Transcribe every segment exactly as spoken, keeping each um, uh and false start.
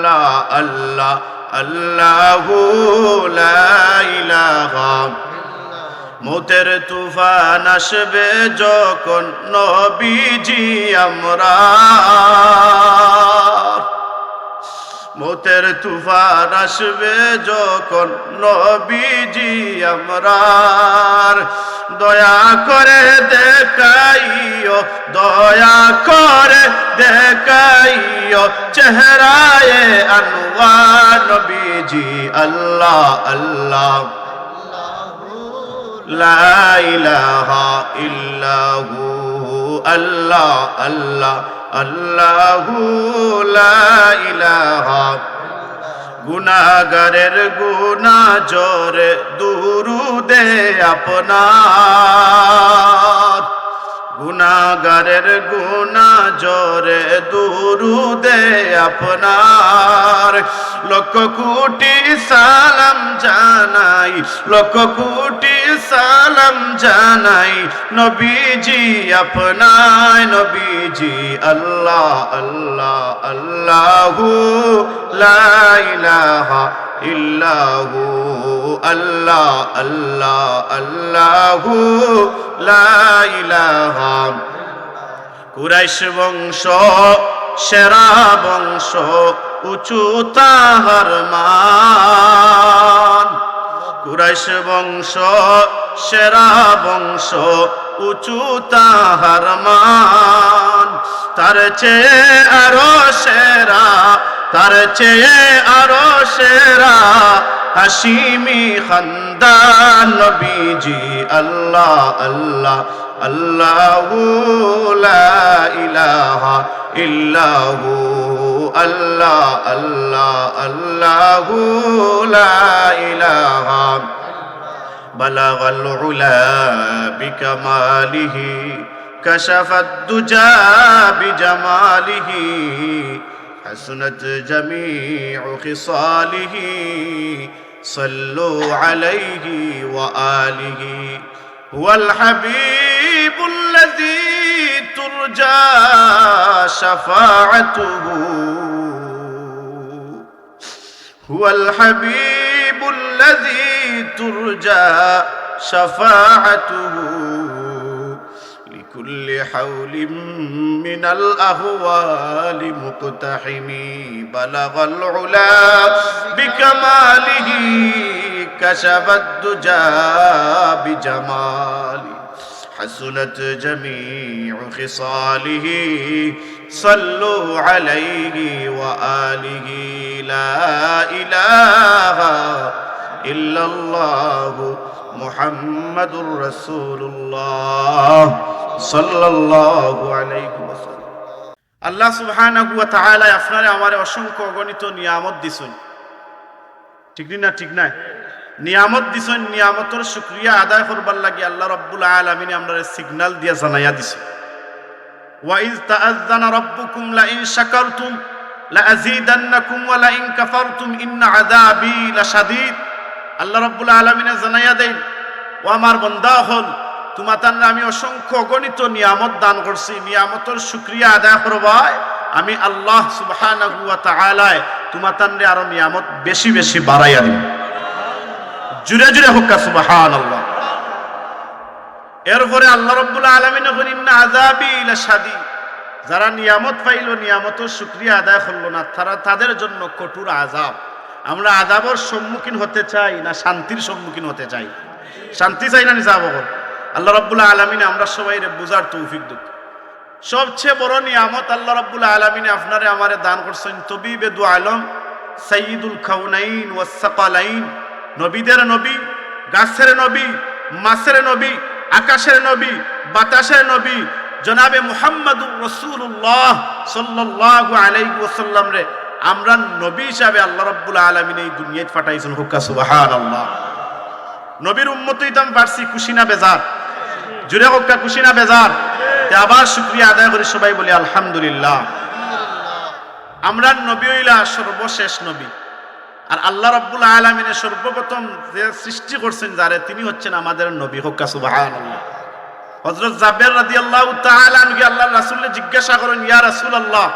আল্লাহ, আল্লাহ, আল্লাহু লা ইলাহা। মউতের তুফান আসবে যখন নবীজি আমরার, মউতের তুফান আসবে যখন নবীজি আমরার, দয়া করে দেখাইও, দয়া করে দেখাইও চেহারায়ে আনোয়ার নবীজি। আল্লাহ, আল্লাহ, লা ইলাহা ইল্লাহু, আল্লাহ, আল্লাহ, আল্লাহু লা ইলাহা। গুনাগারের গুনা জরে দুরুদে আপনার, গুনাগারের গুনা জরে দুরুদে আপনার, লক্ষ কোটি সালাম জানাই, লক্ষ কোটি সালাম জানাই নবীজি আপনায়, নবীজি। আল্লাহ, আল্লাহ, আল্লাহু লা ইলাহা ইল্লাহু, আল্লাহ, আল্লাহ, আল্লাহু লা ইলাহা। কুরাইশ বংশ, সেরা বংশ, উঁচু তাহার মান। কুরাইশ বংশ, সেরা বংশ, উঁচু তাহার মান। তার চেয়ে আরো সেরা, তার চেয়ে আরো সেরা হাশিমি খানদান নবীজি। আল্লাহ, আল্লাহ, আল্লাহু লা ইলাহা ইল্লাহু, আল্লাহ, আল্লাহ, আল্লাহু লা ইলাহা। بلغ العلا بكماله، كشف الدجى بجماله، حسنت جميع خصاله، صلوا عليه وآله. هو الحبيب الذي ترجى شفاعته، هو الحبيب الذي ترجى شفاعته، لكل حول من الأهوال مقتحم. بلغ العلا بكماله، كشف الدجى بجماله، حسنت جميع خصاله، صلوا عليه وآله. لا إله إلا الله محمد رسول الله صلى الله عليه وسلم. আল্লাহ সুবহানাহু ওয়া তাআলা আপনারে আমারে অসংখ্য অগণিত নিয়ামত দিছইন, ঠিক নি না? ঠিক নায়? নিয়ামত দিছইন, নিয়ামতর শুকরিয়া আদায় করবার লাগি আল্লাহ রাব্বুল আলামিনে আমরারে signal দিয়া জানাইয়া দিছইন। وإذ تأذن ربكم لئن شكرتم لأزيدنكم ولئن كفرتم إن عذابي لشديد। আল্লাহ রাব্বুল আলামিনে জানাইয়া দেইন, ও আমার বান্দা অকল, তুমাতানরে আমি অসংখ্য অগণিত নিয়ামত দান করছি, নিয়ামতর শুকরিয়া আদায় করবায়, আমি আল্লাহ সুবহানাহু ওয়া তাআলায় তুমাতানরে আরো নিয়ামত বেশি বেশি বাড়াইয়া দিমু। জুরে জুরে কউক্কা সুবহানাল্লাহ। এরপরে আল্লাহ রাব্বুল আলামিনে কইন, "ইন্না আযাবি লাশাদীদ।" যারা নিয়ামত পাইলো, নিয়ামতর শুকরিয়া আদায় করলো না, তারা, তাদের জন্য কঠোর আযাব। আমরা আযাবর সম্মুখীন হতে চাই না শান্তির সম্মুখীন হতে চাই? শান্তি চাই না নি সাব অকল? আল্লাহ রাব্বুল আলামিনে আমরা সবাইরে বুঝার তৌফিক দেউক। সবচেয়ে বড় নিয়ামত আল্লাহ রাব্বুল আলামিনে আপনারে আমারে দান করছইন তবিবে দু আলম, সাইয়্যিদুল কাউনাইন ওয়াস সাকালাইন, নবীদের নবী, গাছের নবী, মাছের নবী, আকাশের নবী, বাতাসের নবী, জনাবে মুহাম্মাদুর রাসূলুল্লাহ সাল্লাল্লাহু আলাইহি ওয়াসাল্লামরে আমরার নবী হিসাবে আল্লাহ রাব্বুল আলামিনে এই দুনিয়াত পাঠাইছইন। কউক্কা সুবহানাল্লাহ। নবীর উম্মত অইতাম পারছি, খুশি না বেজার? জুরে কউক্কা, খুশি না বেজার? তে আবার শুকরিয়া আদায় করি, সবাই বলি আলহামদুলিল্লাহ। আমরার নবী অইলা সর্বশেষ নবী। আর আল্লাহ রাব্বুল আলামিনে সর্বপ্রথম যে সৃষ্টি করছইন যারে, তিনি হচ্ছেন আমাদের নবী। কউক্কা সুবহানাল্লাহ। হযরত জাবের রাদিয়াল্লাহু তাআলা আনহু আল্লাহর রাসূলরে জিজ্ঞাসা করইন, "ইয়া রাসূলুল্লাহ,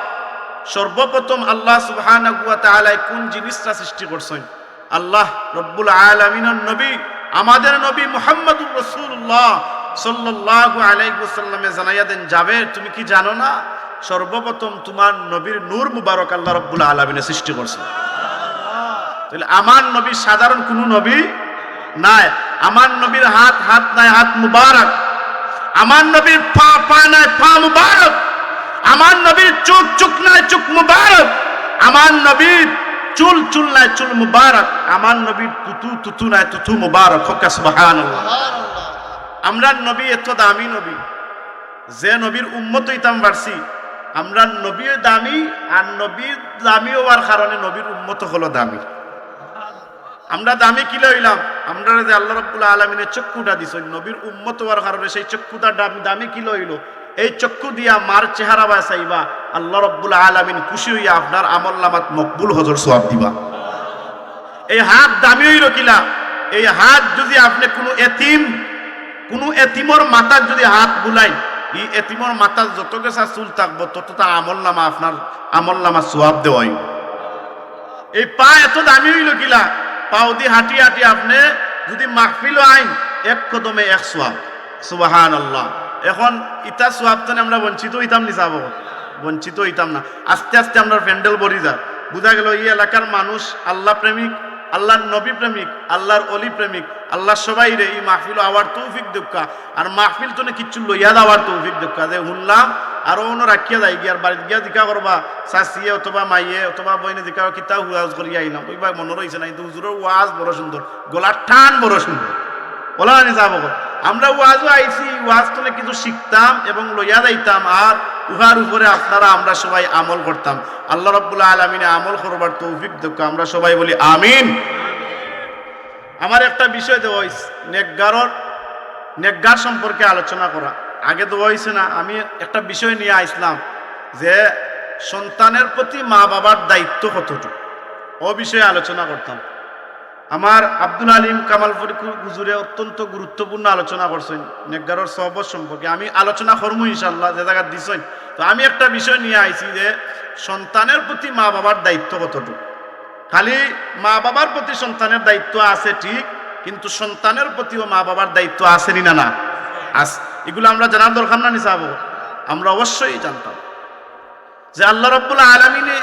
সর্বপ্রথম আল্লাহ সুবহানাহু ওয়া তাআলায় কোন জিনিসটা সৃষ্টি করছইন? আল্লাহ রব্বুল আলামিনর নবী, আমাদের নবী মুহাম্মদুর রাসূলুল্লাহ সাল্লাল্লাহু আলাইহি ওয়াসাল্লামে জানাইয়া দেন, "জাবের, তুমি কি জানো না, সর্বপ্রথম তোমার নবীর নূর মুবারক আল্লাহ রব্বুল আলামিনে সৃষ্টি করছইন?" তাহলে আমার নবী সাধারণ কোনো নবী নায়। আমার নবীর হাত হাত নায়, হাত মুবারক। আমার নবীর পা পা নায়, পা মুবারক। আমার নবীর চোখ চোখ নায়, চোখ মুবারক। আমার নবীর চুল চুল নায়, চুল মুবারক। আমার নবীর তুতু তুতু নায়, তুতু মুবারক। কউক্কা সুবহানাল্লাহ। আমরার নবী এত দামি নবী, যে নবীর উম্মত অইতাম পারছি। আমরার নবীও দামি, আর নবীর দামি অওয়ার কারণে নবীর উম্মত অকলও দামি। আমরা দামি কিলা অইলাম? আমরারে যে আল্লাহ রব্বুল আলামিনে চক্ষুটা দিছইন, নবীর উম্মত অওয়ার কারণে সেই চক্ষুটা দামি, দামি কিলা অইলো? এই চক্ষু দিয়া মার চেহারা বায় চাইবা, আল্লাহ রব্বুল আলামিন খুশি অইয়া আপনার আমলনামাত মকবুল হজর সওয়াব দিবা। এই হাত দামি অইলো কিলা? এই হাত যদি আপনে কুনু এতিম, কুনু এতিমর মাথাত যদি হাত বুলাইন, ই এতিমর মাথাত যত গেছা চুল থাকবো, তত তার আমলনামা, আপনার আমলনামা সওয়াব দেওয়া অইবো। এই পা এত দামি অইলো কিলা? পাওদি হাঁটি হাঁটি আপনে যদি মাহফিলো আইন, এক কদমে এক সওয়াব। সুবহানাল্লাহ। এখন ইতা সওয়াব তনে আমরা বঞ্চিত অইতাম নি, সাব? বঞ্চিত অইতাম না। আস্তে আস্তে আমরার প্যান্ডেল ভরি যার। বুঝা গেলো ই এলাকার মানুষ আল্লাহ প্রেমিক, আল্লাহর নবী প্রেমিক, আল্লাহর অলি প্রেমিক। আল্লাহ সবাইরে ই মাহফিলো আওয়ার তৌফিক দেউক্কা। আর মাহফিল তনে কিচ্ছু লইয়া যাওয়ার তৌফিক দেউক্কা। যে হুনলাম, আরো অনো রাখিয়া যাইগি, আর বাড়িত গিয়া জিকা করবা, চাচিয়ে অথবা মাইয়ে অথবা বইনে জিকা, "কিতা ওয়াজ করিয়া আইলাম?" অউ বা মনো রইছে না, কিন্তু হুজুরর ওয়াজ বড় সুন্দর, গলার টান বড় সুন্দর। অলা নি, সাব? আমরা ওয়াজও আইছি, ওয়াজ তনে কিছু শিখতাম এবং লইয়া যাইতাম, আর উহার উপরে আপনারা আমরা সবাই আমল করতাম। আল্লাহ রব্বুল আলামিনে আমল করবার তৌফিক দেউক্কা। আমরা সবাই বলি আমিন। আমার একটা বিষয় দেওয়া অইছে, নেককারর, নেককার সম্পর্কে আলোচনা করা। আগে দেওয়া অইছে না, আমি একটা বিষয় নিয়া আইছলাম যে সন্তানের প্রতি মা বাবার দায়িত্ব কতটুকু, অউ বিষয়ে আলোচনা করতাম। আমার আব্দুল আলিম কামালপুরী হুজুরে অত্যন্ত গুরুত্বপূর্ণ আলোচনা করছইন নেককারর সহবত সম্পর্কে। আমি আলোচনা করমু ইনশাআল্লাহ, যে জাগাত দিছইন। তো আমি একটা বিষয় নিয়া আইছি যে সন্তানের প্রতি মা বাবার দায়িত্ব কতটুকু। খালি মা বাবার প্রতি সন্তানের দায়িত্ব আছে ঠিক, কিন্তু সন্তানের প্রতিও মা বাবার দায়িত্ব আছে নি না? না, আছে। ইগুলা আমরা জানার দরকার না নি, সাব? আমরা অবশ্যই জানতাম যে আল্লাহ রব্বুল আলামিনে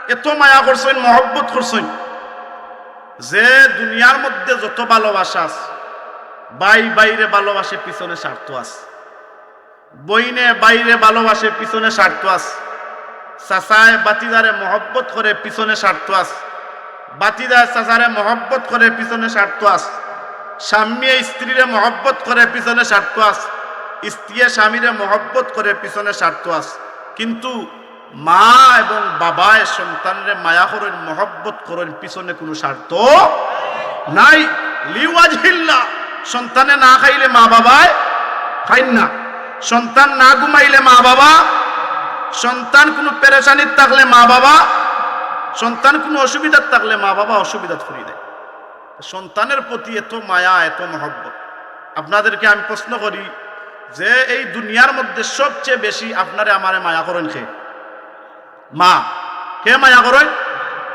এত মায়া করছইন, মহব্বত করছইন, যে দুনিয়ার মধ্যে যত ভালোবাসা আছে, ভাই ভাইরে ভালোবাসে, পিছনে স্বার্থ আছে। বইনে ভাইরে ভালোবাসে, পিছনে স্বার্থ আছে। চাচায় ভাতিজারে মহব্বত করে, পিছনে স্বার্থ আছে। ভাতিজায় চাচারে মহব্বত করে, পিছনে স্বার্থ আছে। স্বামীয়ে স্ত্রীরে মহব্বত করে, পিছনে স্বার্থ আছে। স্ত্রীয়ে স্বামীরে মহব্বত করে, পিছনে স্বার্থ আছে। কিন্তু মা এবং বাবায় সন্তানরে মায়া করইন, মহব্বত করইন, পিছনে কুনু স্বার্থ নাই। লিওয়াজহিল্লাহ। সন্তানে না খাইলে মা বাবায় খাইন না, সন্তান না ঘুমাইলে মা বাবা, সন্তান কুনু পেরেশানিত থাকলে মা বাবা, সন্তান কুনু অসুবিধাত থাকলে মা বাবা অসুবিধাত পড়ি দেয়। সন্তানের প্রতি এত মায়া, এত মহব্বত। আপনাদেরকে আমি প্রশ্ন করি যে এই দুনিয়ার মধ্যে সবচেয়ে বেশি আপনারে আমারে মায়া করইন কে? মা। কে মায়া করইন?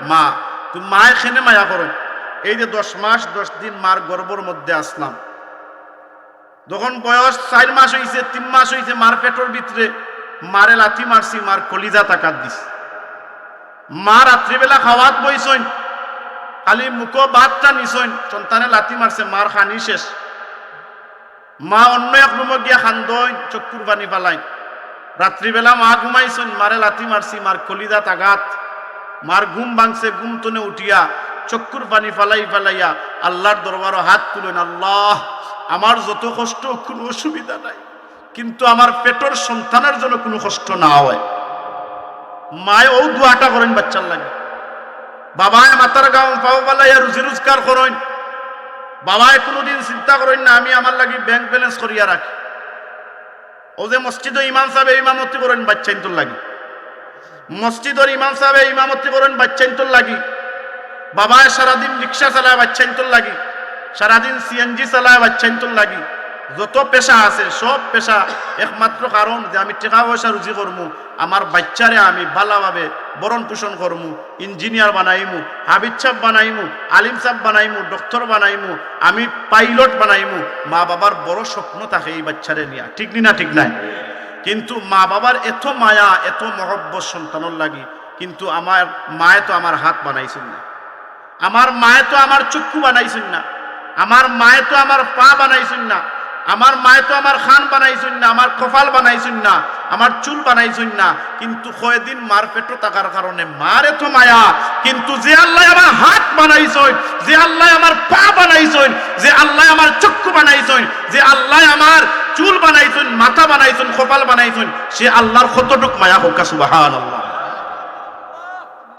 মা। তো মায় কেনে মায়া করইন? এই যে দশ মাস দশ দিন মার গর্ভর মধ্যে আছলাম, যখন বয়স চাইর মাস অইছে, তিন মাস অইছে, মার পেটর ভিতরে মারে লাথি মারছি, মার কলিজাত আঘাত দিছি। মা রাত্রিবেলা খাওয়াত বইছইন, খালি মুখো ভাতটা নিছইন, সন্তানে লাথি মারছে, মার খানি শেষ। মা অন্য এক রুমো গিয়া কান্দইন, চক্ষুর পানি ফালাইন। রাত্রিবেলা মা ঘুমাইছইন, মারে লাথি মারছি, মার কলিজাত আঘাত, মার ঘুম ভাঙছে, ঘুম তনে উঠিয়া চক্ষুর পানি ফালাই ফালাইয়া আল্লাহর দরবারো হাত তুলইন, "আল্লাহ, আমার যত কষ্ট, কুনু অসুবিধা নাই, কিন্তু আমার পেটর সন্তানের যেন কুনু কষ্ট না হয়।" মায় অউ দোয়াটা করইন বাচ্চার লাগি। বাবায় মাথার ঘাম পাও ফালাইয়া রুজি রোজগার করইন। বাবায় কুনুদিন চিন্তা করইন না, "আমি আমার লাগি ব্যাংক ব্যালেন্স করিয়া রাখি।" অউ যে মসজিদো ইমাম সাবে ইমামতি করইন বাচ্চাইন্তর লাগি, মসজিদর ইমাম সাবে ইমামতি করইন বাচ্চাইন্তর লাগি, বাবায় সারাদিন রিক্সা চালায় বাচ্চাইন্তর লাগি, সারাদিন সিএনজি চালায় বাচ্চাইন্তর লাগি, যত পেশা আছে, সব পেশা একমাত্র কারণ যে আমি টেকা পয়সা রুজি করমু, আমার বাচ্চারে আমি ভালাভাবে ভরণ পোষণ করমু, ইঞ্জিনিয়ার বানাইমু, হাফিজ সাব বানাইমু, আলিম সাব বানাইমু, ডক্টর বানাইমু, আমি পাইলট বানাইমু। মা বাবার বড় স্বপ্ন থাকে এই বাচ্চারে নিয়া, ঠিক নি না? ঠিক নায়? কিন্তু মা বাবার এত মায়া, এত মহব্বত সন্তানর লাগি, কিন্তু আমার মায়ে তো আমার হাত বানাইছইন না, আমার মায়ে তো আমার চক্ষু বানাইছইন না, আমার মায়ে তো আমার পা বানাইছইন না, আমার মায়ে তো আমার কান বানাইছইন না, আমার কপাল বানাইছইন না, আমার চুল বানাইছইন না। কিন্তু কয়দিন মার পেটো থাকার কারণে মার এত মায়া, কিন্তু যে আল্লায় আমার হাত বানাইছইন, যে আল্লায় আমার পা বানাইছইন, যে আল্লায় আমার চক্ষু বানাইছইন, যে আল্লায় আমার চুল বানাইছইন, মাথা বানাইছইন, কপাল বানাইছইন, সে আল্লার কতটুক মায়া, কউক্কা সুবহানাল্লাহ।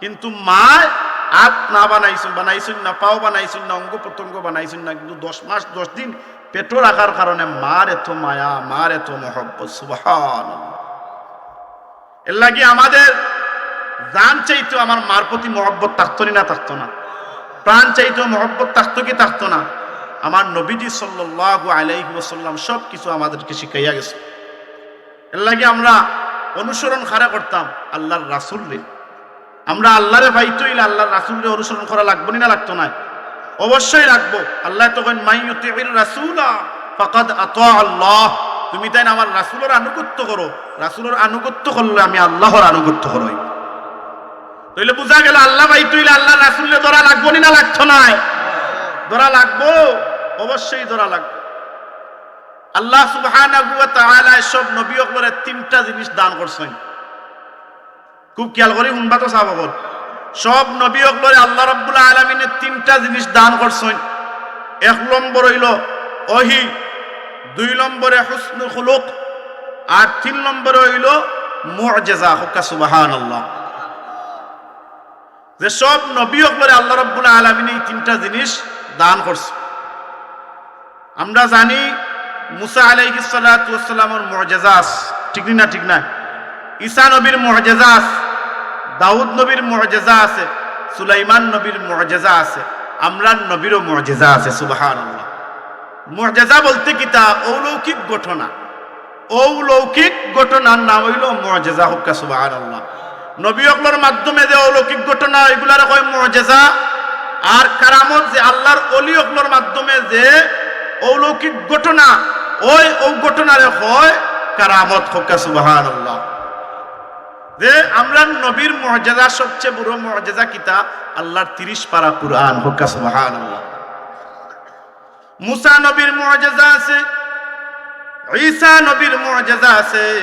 কিন্তু মায় হাত না বানাইছইন, বানাইছইন না, পাও বানাইছইন না, অঙ্গ প্রত্যঙ্গ বানাইছইন না, কিন্তু দশ মাস দশ দিন পেটো রাখার কারণে মার এত মায়া, মার এত মহব্বত, সুবহানাল্লাহ। এর লাগি আমাদের জান চাইতেও আমার মার প্রতি মহব্বত থাকতো নি না? থাকতো না? প্রাণ চাইতেও মহব্বত থাকতো কি থাকতো না? আমার নবীজি সাল্লাল্লাহু আলাইহি ওয়াসাল্লাম সব কিছু আমাদেরকে শিখাইয়া গেছে। এর লাগি আমরা অনুসরণ কারে করতাম? আল্লার রাসুলরে। আমরা আল্লারে পাইতে অইলে আল্লার রাসুলরে অনুসরণ করা লাগবো নি না লাগতো নায়? অবশ্যই লাগবো। আল্লায় তো কইন, "মান ইউতিউর রাসুলা ফাকাদ আতা আল্লাহ।" তুমি তাইন আমার রাসুলর আনুগত্য করো, রাসুলর আনুগত্য করলে আমি আল্লাহর আনুগত্য করো। তাইলে বুঝা গেল আল্লা পাইতে অইলে আল্লার রাসুলরে ধরা লাগবো নি না লাগতো নায়? ধরা লাগবো, অবশ্যই ধরা লাগবো। আল্লাহ সুবহানাহু ওয়া তাআলায় সব নবী অকলরে তিনটা জিনিস দান করছইন। খুব খেয়াল করি হুনবা তো সাব অকল। সব নবী অকলরে আল্লাহ রাব্বুল আলামিনে তিনটা জিনিস দান করছইন। এক নম্বর অইলো ওহী, দুই নম্বরে হুসনুল খুলুক, আর তিন নম্বরে অইলো মুজেজা। কউক্কা সুবহানাল্লাহ। যে সব নবী অকলরে আল্লাহ রাব্বুল আলামিনে এই তিনটা জিনিস দান করছে। আমরা জানি মুসা আলাইহিস সালাতু ওয়াস সালামর মুজেজা আছে, ঠিক নি না? ঠিক নায়? ঈসা নবীর মুজেজা আছে, দাউদ নবীর মুজেজা আছে, সুলাইমান নবীর মুজেজা আছে, আমরার নবীরও মুজেজা আছে। সুবহানাল্লাহ। মুজেজা বলতে কিতা? অলৌকিক ঘটনা। অলৌকিক ঘটনার নাম অইলো মুজেজা। কউক্কা সুবহানাল্লাহ। নবী অকলর মাধ্যমে যে অলৌকিক ঘটনা, ইগুলারে কয় মুজেজা। আর কারামত, যে আল্লার অলি অকলর মাধ্যমে যে অলৌকিক ঘটনা, ওই, অউ ঘটনারে কয় কারামত। কউক্কা সুবহানাল্লাহ। যে আমরার নবীর মুজেজা, সবচেয়ে বড় মুজেজা কিতা? আল্লার তিরিশ পারা কুরআন। কউক্কা সুবহানাল্লাহ। মুসা নবীর মুজেজা আছে, ঈসা নবীর মুজেজা আছে,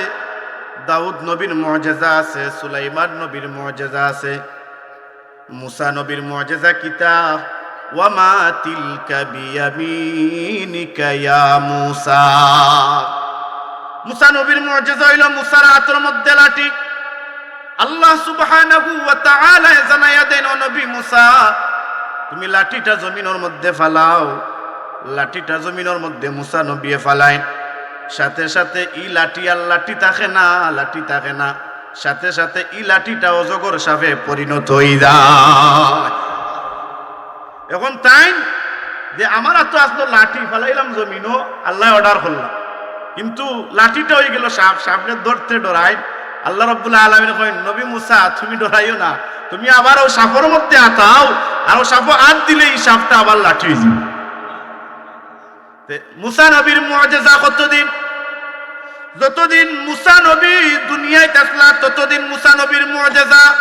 দাউদ নবীর মুজেজা আছে, সুলাইমান নবীর মুজেজা আছে। মুসা নবীর মুজেজা কিতা? ওয়া মা তিলকা বিয়ামিনিকা ইয়া মুসা। মুসা নবীর মুজেজা অইলো মুসার আতর মধ্যে লাঠি। আল্লাহ সুবহানাহু ওয়া তাআলায় জানাইয়া দেন, "ও নবী মুসা, তুমি লাঠিটা জমিনর মধ্যে ফালাও।" লাঠিটা জমিনর মধ্যে মুসা নবীয়ে ফালাইন, সাথে সাথে ই লাঠি আর লাঠি থাকে না, লাঠি থাকে না, সাথে সাথে ই লাঠিটা অজগর সাপে পরিণত অইযায়। এখন তাইন যে আমার আতো আছলো লাঠি, ফালাইলাম জমিনো, আল্লায় order করলা, কিন্তু লাঠিটা অইগেলো সাপ, সাপরে ধরতে ডরাইন। আল্লাহ রাব্বুল আলামিনে কইন, "নবী মুসা, তুমি ডরাইও না, তুমি আবার অউ সাপর মধ্যে আতাও, আর অউ সাপো আত দিলে ই সাপটা আবার লাঠি অইযিবো।" তে মুসা নবীর মুজেজা কতদিন? যতদিন মুসা নবী দুনিয়াত আছলা, ততদিন মুসা নবীর মুজেজা।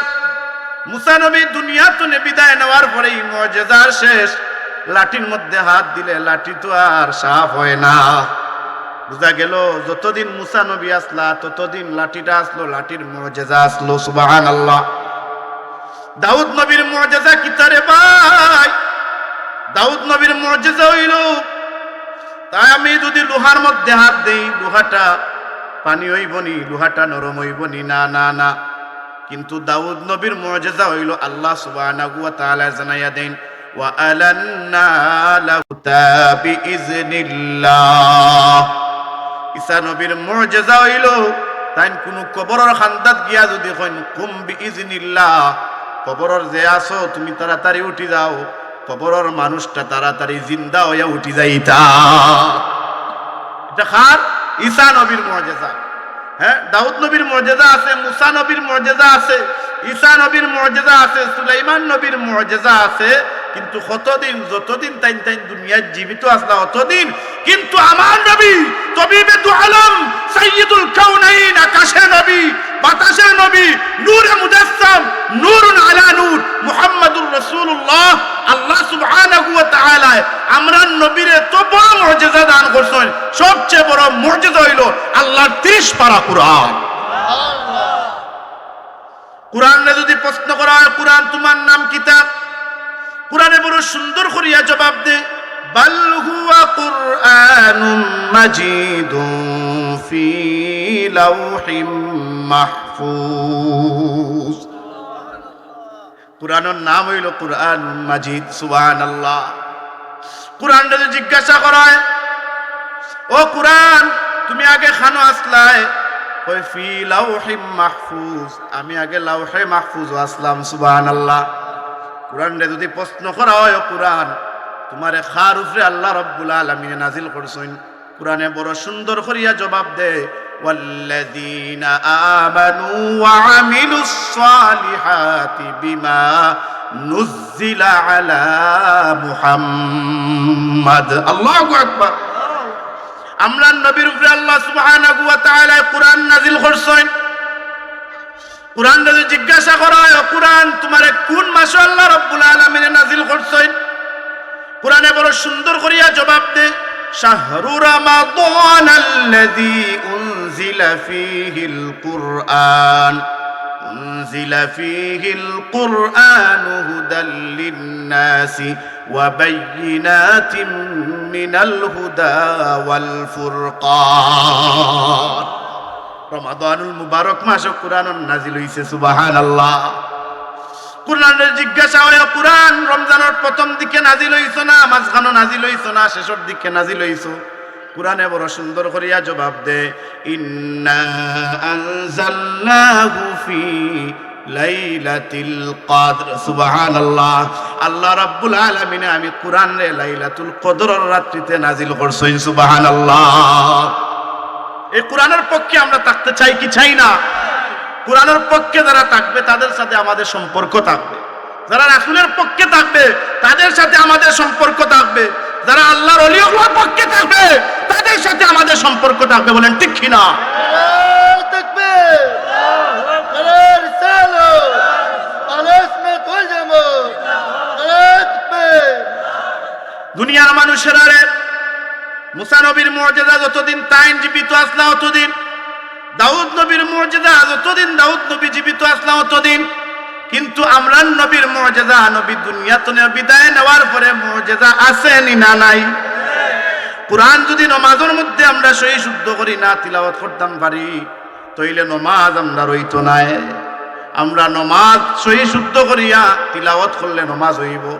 মুসা নবী দুনিয়া তনে বিদায় নেওয়ার পরে ই মুজেজার শেষ। লাঠির মধ্যে হাত দিলে লাঠি তো আর সাপ অয় না। বুঝা গেলো, যতদিন মুসা নবী আছলা, ততদিন লাঠিটা আছলো, লাঠির মুজেজা আছলো। সুবহানাল্লাহ। দাউদ নবীর মুজেজা কিতা রে ভাই? দাউদ নবীর মুজেজা অইলো, তাই আমি যুদি লোহার মধ্যে হাত দেই, লোহাটা পানি অইবো নি, লোহাটা নরম অইবো নি? না, না, না। কিন্তু দাউদ নবীর মুজেজা অইলো, আল্লাহ সুবহানাহু ওয়া তাআলায় জানাইয়া দেইন, "ওয়া আলান্না লাহুল মাউতা বিইজনিল্লাহ।" ঈসা নবীর মুজেজা অইলো, তাইন কুনু কবরর কান্দাত গিয়া যুদি কইন, "কুম বিইজনিল্লাহ", কবরর যে আছো তুমি তাড়াতাড়ি উঠি যাও, কবরর মানুষটা তাড়াতাড়ি জিন্দা অইয়া উঠি যাইতা। ইটা কার? ঈসা নবীর মুজিজা। হ্যাঁ, দাউদ নবীর মুজিজা আছে, মুসা নবীর মুজিজা আছে, ঈসা নবীর মুজিজা আছে, সুলাইমান নবীর মুজিজা আছে। কিন্তু কতদিন, যতদিন তাইন তাইন দুনিয়াত জীবিত আছলা অতদিন। কিন্তু আমার নবী, তবিবে দু আলম, সাইয়্যিদুল কাউনাইন, আকাশের নবী, বাতাসের নবী, নূরে মুজাসসাম, নূরুন আলা নূর, মুহাম্মাদুর রাসূলুল্লাহ। আল্লাহ সুবহানাহু ওয়া তাআলায় আমরার নবীরে এত বড় মুজিজা দান করছইন, সবচেয়ে বড় মুজিজা অইলো আল্লাহর তিরিশ পারা কুরআন। কুরআনরে যদি প্রশ্ন করা হয়, "কুরআন, তুমার নাম কিতা?" কুরআনে বড় সুন্দর করিয়া জবাব দেয়, "বাল হুয়া কুরআনুম মাজিদুম ফি লাওহিম মাহফুজ।" কুরআনর নাম অইলো কুরআনুম মাজিদ। সুবহানাল্লাহ। কুরআনরে যদি জিজ্ঞাসা করা হয়, "ও কুরআন, তুমি আগে কানো আছলায়?" কয়, "ফি লাওহিম মাহফুজ, আমি আগে লাওহে মাহফুজো আছলাম।" সুবহানাল্লাহ। কুরআনরে যদি প্রশ্ন করা হয়, "ও কুরআন, তুমারে কার উপরে আল্লাহ রাব্বুল আলামিনে নাজিল করছইন?" কুরআনে বড় সুন্দর করিয়া জবাব দেয়, "ওয়াল্লাযীনা আমানু ওয়া আমিলুস সালিহাতি বিমা নুজ্জিলা আলা মুহাম্মাদ।" আল্লাহু আকবার। আমরার নবীর উপরে আল্লাহ সুবহানাহু ওয়া তাআলায় কুরআন নাজিল করছইন। কুরআনরে যদি জিজ্ঞাসা করা হয়, "ও কুরআন, তুমারে কুন মাসো আল্লাহ রাব্বুল আলামিনে নাজিল করছইন?" কুরআনে বড় সুন্দর করিয়া জবাব দেয়, "শাহরু রামাদানাল্লাযী উনজিলা ফীহিল কুরআন, উনজিলা ফীহিল কুরআনু হুদাল লিন্নাসি ওয়া বাইয়িনাতিম মিনাল হুদা ওয়াল ফুরকান।" রমাদানুল মুবারক মাসো কুরআন নাজিল অইছে, সুবহানাল্লাহ। কুরআনরে জিজ্ঞাসা হয়, "কুরআন, রমজানর প্রথম দিকে নাজিল অইছো না, মাঝখানো নাজিল অইছো না, শেষর দিকে নাজিল অইছো?" কুরআনে বড় সুন্দর করিয়া জবাব দেয়, "ইন্না আনজালনাহু ফি লাইলাতিল কদর।" সুবহানাল্লাহ। আল্লাহ রাব্বুল আলামিনে আমি কুরআনরে লাইলাতুল কদরর রাত্রিতে নাজিল করছইন। সুবহানাল্লাহ। এই কুরআনর পক্ষে আমরা থাকতে চাই কি চাই না? কুরআনর পক্ষে যারা থাকবে, তাদের সাথে আমাদের সম্পর্ক থাকবে। যারা রাসূলের পক্ষে থাকবে, তাদের সাথে আমাদের সম্পর্ক থাকবে। যারা আল্লাহর ওলি অকলর পক্ষে থাকবে, তাদের সাথে আমাদের সম্পর্ক থাকবে। বলেন ঠিক কি না? নারায়ে তাকবীর, নারায়ে রিসালাত, নারায়ে সুন্নাত ওয়াল জামাত, নারায়ে তাকবীর। দুনিয়ার মানুষেরারে মুসা নবীর মুজিজা যতদিন তাইন জীবিত আছলা অতদিন, দাউদ নবীর মুজিজা যতদিন দাউদ নবী জীবিত আছলা অতদিন, কিন্তু আমরার নবীর মুজিজা, নবী দুনিয়া তনে বিদায় নেওয়ার পরে মুজিজা আছে নি না নাই? কুরআন যদি নমাজর মধ্যে আমরা সহি শুদ্ধ করি না তিলাওয়াত করতাম পারি, তইলে নমাজ আমরার অইতো নায়। আমরা নমাজ সহি শুদ্ধ করিয়া তিলাওয়াত করলে নমাজ অইবো।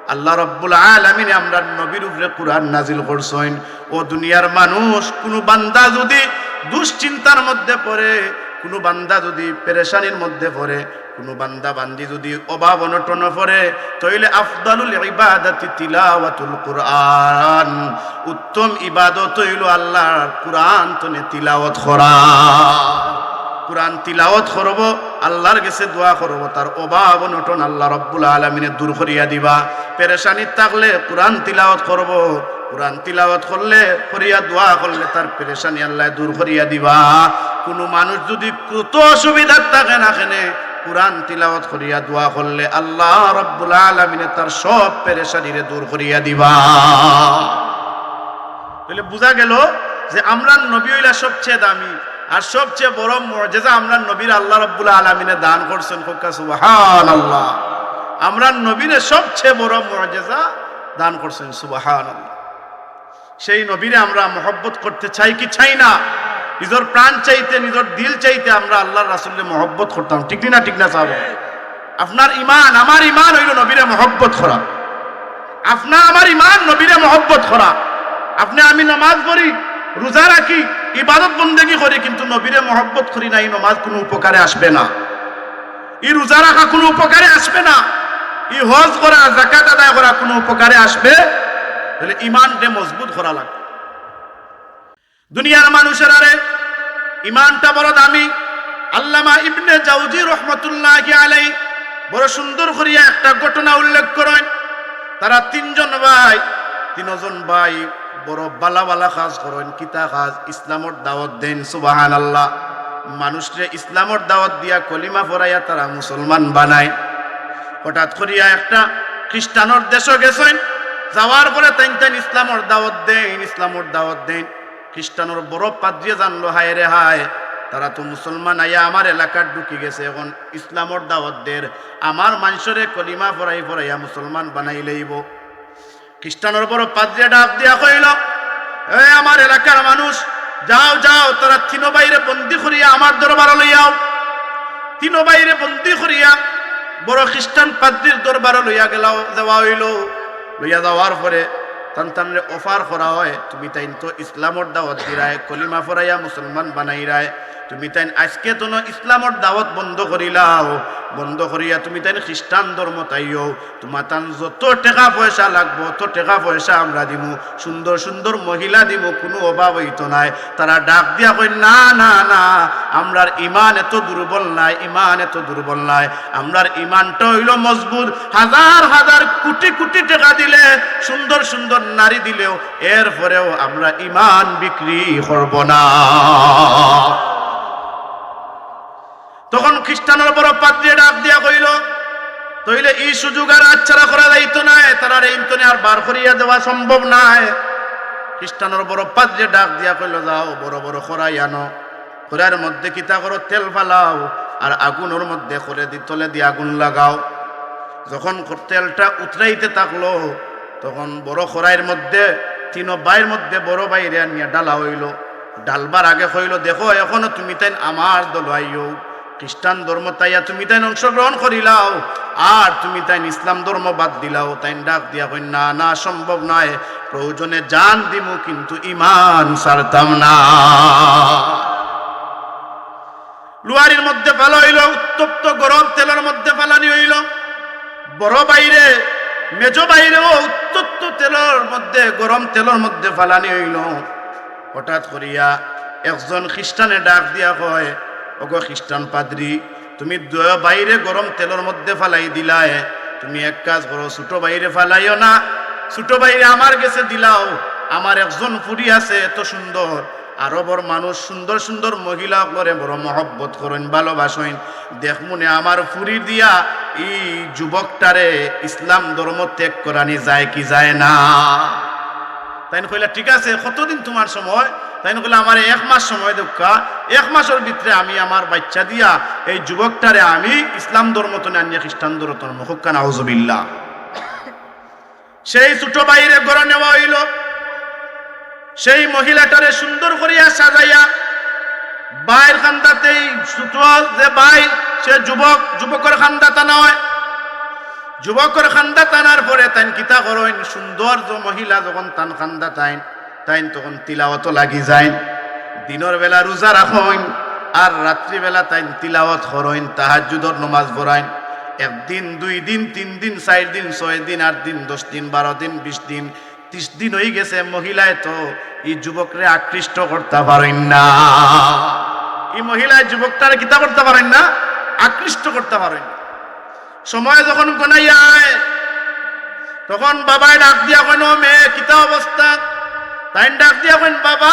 আল্লাহ রাব্বুল আলামিনে আমরার নবীর উপরে কুরআন নাজিল করছইন। ও দুনিয়ার মানুষ, কুনু বান্দা যদি দুশ্চিন্তার মধ্যে পড়ে, কুনু বান্দা যদি পেরেশানির মধ্যে পড়ে, কুনু বান্দা বান্দি যদি অভাব অনটনে পড়ে, তইলে আফদালুল ইবাদাতি তিলাওয়াতুল কুরআন, উত্তম ইবাদত অইলো আল্লাহর কুরআন তনে তিলাওয়াত করা। কুরআন তিলাওয়াত করবো, আল্লাহর গেছে দোয়া করবো, তার অভাব অনটন আল্লাহ রাব্বুল আলামিনে দূর করিয়া দিবা। পেরেশানিত থাকলে কুরআন তিলাওয়াত করবো, কুরআন তিলাওয়াত করলে, করিয়া দোয়া করলে তার পেরেশানি আল্লায় দূর করিয়া দিবা। কুনু মানুষ যদি কত অসুবিধাত থাকে না কেনে, কুরআন তিলাওয়াত করিয়া দোয়া করলে আল্লাহ রাব্বুল আলামিনে তার সব পেরেশানিরে দূর করিয়া দিবা। তাইলে বুঝা গেল যে আমরার নবী অইলা সবচেয়ে দামি, আর সবচেয়ে বড় মুজিজা আমরার নবীরে আল্লাহ রাব্বুল আলামিনে দান করছইন। কউক্কা সুবহানাল্লাহ। আমরার নবীরে সবচেয়ে বড় মুজিজা দান করছইন। সুবহানাল্লাহ। সেই নবীরে আমরা মহব্বত করতে চাই কি চাই না? নিজর প্রাণ চাইতে, নিজর দিল চাইতে আমরা আল্লাহর রাসূলরে মহব্বত করতাম, ঠিক নি না? ঠিক না সাব? আপনার ইমান, আমার ইমান অইলো নবীরে মহব্বত করা। আপনার আমার ইমান নবীরে মহব্বত করা। আপনে আমি নামাজ পড়ি, রোজা রাখি, ইবাদত বন্দেগি করি, কিন্তু নবীরে মহব্বত করি না, ই নমাজ কুনু উপকারে আসবে না। ই রোজা রাখা কুনু উপকারে আসবে না। ই হজ করা, যাকাত আদায় করা কুনু উপকারে আসবে? তাইলে ইমানরে মজবুত করা লাগবে। দুনিয়ার মানুষেরারে ইমানটা বড় দামি। আল্লামা ইবনে জাউজি রহমতুল্লাহি আলাইহি বড় সুন্দর করিয়া একটা ঘটনা উল্লেখ করইন। তারা তিনজন ভাই, তিনজন ভাই বড় বালা বালা কাজ করইন। কিতা কাজ? ইসলামর দাওয়াত দেইন। সুবহানাল্লাহ। মানুষরে ইসলামর দাওয়াত দিয়া কলিমা পড়াইয়া তারা মুসলমান বানাইন। হঠাৎ করিয়া একটা খ্রিস্টানর দেশো গেছইন, যাওয়ার পরে তাইন তাইন ইসলামর দাওয়াত দেইন, ইসলামর দাওয়াত দেইন। খ্রিস্টানর বড় পাদ্রিয়ে জানলো, হায় রে হায়, তারা তো মুসলমান আইয়া আমার এলাকাত ঢুকি গেছে, এখন ইসলামর দাওয়াত দের, আমার মানষরে কলিমা পড়াই পড়াইয়া মুসলমান বানাই লইবো। খ্রিস্টানর বড় পাদ্রিয়ে ডাক দিয়া কইলো, এ আমার এলাকার মানুষ, যাও যাও, তারা তিনো ভাইরে বন্দি করিয়া আমার দরবারো লইয়াও। তিনো ভাইরে বন্দি করিয়া বড় খ্রিস্টান পাদ্রির দরবারো লইয়া গেলা, যাওয়া অইলো। লইয়া যাওয়ার পরে তান তানরে offer করা হয়, তুমি তাইন তো ইসলামর দাওয়াত দিরায়, কলিমা পড়াইয়া মুসলমান বানাইরায়, তুমি তাইন আইজকে তনে ইসলামর দাওয়াত বন্ধ করিলাও, বন্ধ করিয়া তুমি তাইন খ্রিস্টান ধর্মত আইও, তুমার তান যত টেকা পয়সা লাগবো, অত টেকা পয়সা আমরা দিমু, সুন্দর সুন্দর মহিলা দিমু, কুনু অভাব অইতো নায়। তারা ডাক দিয়া কইন, না না না, আমরার ইমান এত দুর্বল নায়, ইমান এত দুর্বল নায়, আমরার ইমানটা অইলো মজবুত। হাজার হাজার কুটি কুটি টেকা দিলে, সুন্দর সুন্দর নারী দিলেও, এরপরেও আমরা ইমান বিক্রি করবো না। তখন খ্রিস্টানর বড় পাদ্রিয়ে ডাক দিয়া কইলো, তইলে ই সুযোগ আর হাতছাড়া করা যাইতো নায়, তারারে ইন তনে আর বার করিয়া দেওয়া সম্ভব নায়। খ্রিস্টানর বড় পাদ্রিয়ে ডাক দিয়া কইলো, যাও, বড় বড় কড়াই আনো, কড়াইর মধ্যে কিতা করো, তেল ফালাও, আর আগুনর মধ্যে করে দি-, তলেদি আগুন লাগাও। যখন ক-, তেলটা উতরাইতে থাকলো, তখন বড় কড়াইর মধ্যে তিনো ভাইর মধ্যে বড় ভাইরে আনিয়া ঢালা অইলো। ঢালবার আগে কইলো, দেখো, এখনো তুমি তাইন আমার দলো আইও, খ্রিস্টান ধর্মত আইয়া তুমি তাইন অংশগ্রহণ করিলাও, আর তুমি তাইন ইসলাম ধর্ম বাদ দিলাও। তাইন ডাক দিয়া কইন, না না, সম্ভব নায়, প্রয়োজনে জান দিমু, কিন্তু ইমান ছাড়তাম না। লুহারির মধ্যে ফালা অইলো, উত্তপ্ত গরম তেলর মধ্যে ফালানি অইলো। বড় ভাইরে, মেজ ভাইরেও উত্তপ্ত তেলর মধ্যে, গরম তেলর মধ্যে ফালানি অইলো। হঠাৎ করিয়া একজন খ্রিস্টানে ডাক দিয়া কয়, ওগো খ্রিস্টান পাদ্রি, তুমি দুইও ভাইরে গরম তেলর মধ্যে ফালাই দিলায়, তুমি এক কাজ করো, ছোট ভাইরে ফালাইও না, ছোট ভাইরে আমার গেছে দিলাও, আমার একজন ফুরি আছে এত সুন্দর, আরবর মানুষ সুন্দর সুন্দর মহিলা অকলরে বড় মহব্বত করইন, ভালোবাসইন। দেখমুনে আমার ফুরি দিয়া ই যুবকটারে ইসলাম ধর্ম ত্যাগ করানি যায় কি যায় না? তাইন কইলা, ঠিক আছে, কতদিন তুমার সময়? তাইন কইলা, আমারে এক মাস সময় দেউক্কা, এক মাসর ভিতরে আমি আমার বাইচ্চা দিয়া এই যুবকটারে আমি ইসলাম ধর্ম তনে আনিয়া খ্রিস্টান ধর্ম তনে মুখুক্কা, নাউজুবিল্লাহ। সেই ছোট ভাইরে ঘরো নেওয়া অইলো, সেই মহিলাটারে সুন্দর করিয়া সাজাইয়া ভাইর কান্দাত, এই ছোট যে ভাই, সে যুবক, যুবকর কান্দাত আনা অয়। যুবকর কান্দাত আনার পরে তাইন কিতা করইন, সুন্দর যে মহিলা যখন তান কান্দাত আইন, তাইন তখন তিলাওয়াতো লাগি যাইন। দিনর বেলা রোজা রাখইন, আর রাত্রিবেলা তাইন তিলাওয়াত করইন, তাহাজ্জুদর নমাজ পড়ইন। একদিন, দুই দিন, তিন দিন, চাইর দিন, ছয় দিন, আট দিন, দশ দিন, বারো দিন, বিশ দিন, তিশ দিন অইগেছে, মহিলায় তো ই যুবকরে আকৃষ্ট করতা পারইন না। ই মহিলায় যুবকটারে কিতা করতা পারইন না? আকৃষ্ট করতা পারইন না। সময় যখন গনাইয়া আয়, তখন বাবায় ডাক দিয়া কইন, "ও মেয়ে, কিতা অবস্থা?" তাইন ডাক দিয়া কইন, "বাবা,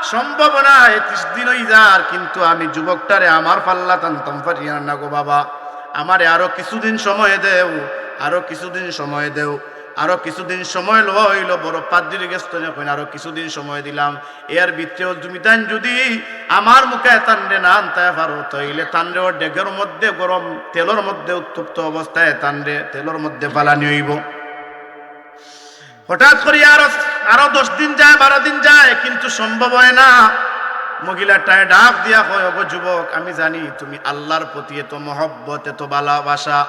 সম্ভব নায়, তিশ দিন অই যার, কিন্তু আমি যুবকটারে আমার পাল্লাত আনতাম পারিয়ার না গো বাবা, আমারে আরো কিছুদিন সময় দেও, আরো কিছুদিন সময় দেও।" আরো কিছুদিন সময় লওয়া অইলো, বড় পাদ্রির গেছ তনে কইন, "আরো কিছুদিন সময় দিলাম, এর ভিতরেও তুমি তাইন যুদি আমার মুখে তানরে না আনতায় পারো, তাইলে তানরে অউ ডেগর মধ্যে গরম তেলর মধ্যে উত্তপ্ত অবস্থায় তানরে তেলর মধ্যে ফালানি অইবো।" হঠাৎ করি আরো, আরো দশ দিন যায়, বারো দিন যায়, কিন্তু সম্ভব অয় না। মহিলাটায় ডাক দিয়া কয়, "ওগো যুবক, আমি জানি তুমি আল্লার প্রতি এত মহব্বত, এত ভালোবাসা,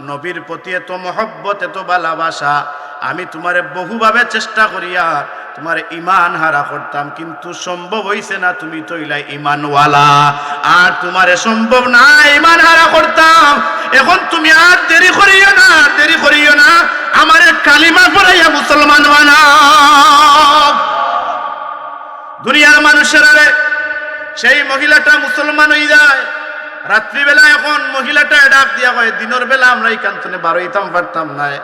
নবীর প্রতি এত মহব্বত, এত ভালোবাসা, আমি তুমারে বহুভাবে চেষ্টা করিয়া তুমারে ইমান হারা করতাম, কিন্তু সম্ভব অইছে না, তুমি তো অইলায় ইমানওয়ালা, আর তুমারে সম্ভব না ইমান হারা করতাম। এখন তুমি আর দেরি করিও না, আর দেরি করিও না, আমারে কালিমা পড়াইয়া মুসলমান বানাও।" দুনিয়ার মানুষেরারে, সেই মহিলাটা মুসলমান অই যায়। রাত্রিবেলা এখন মহিলাটায় ডাক দিয়া কয়, "দিনর বেলা আমরা ইখান তনে বারইতাম পারতাম নায়,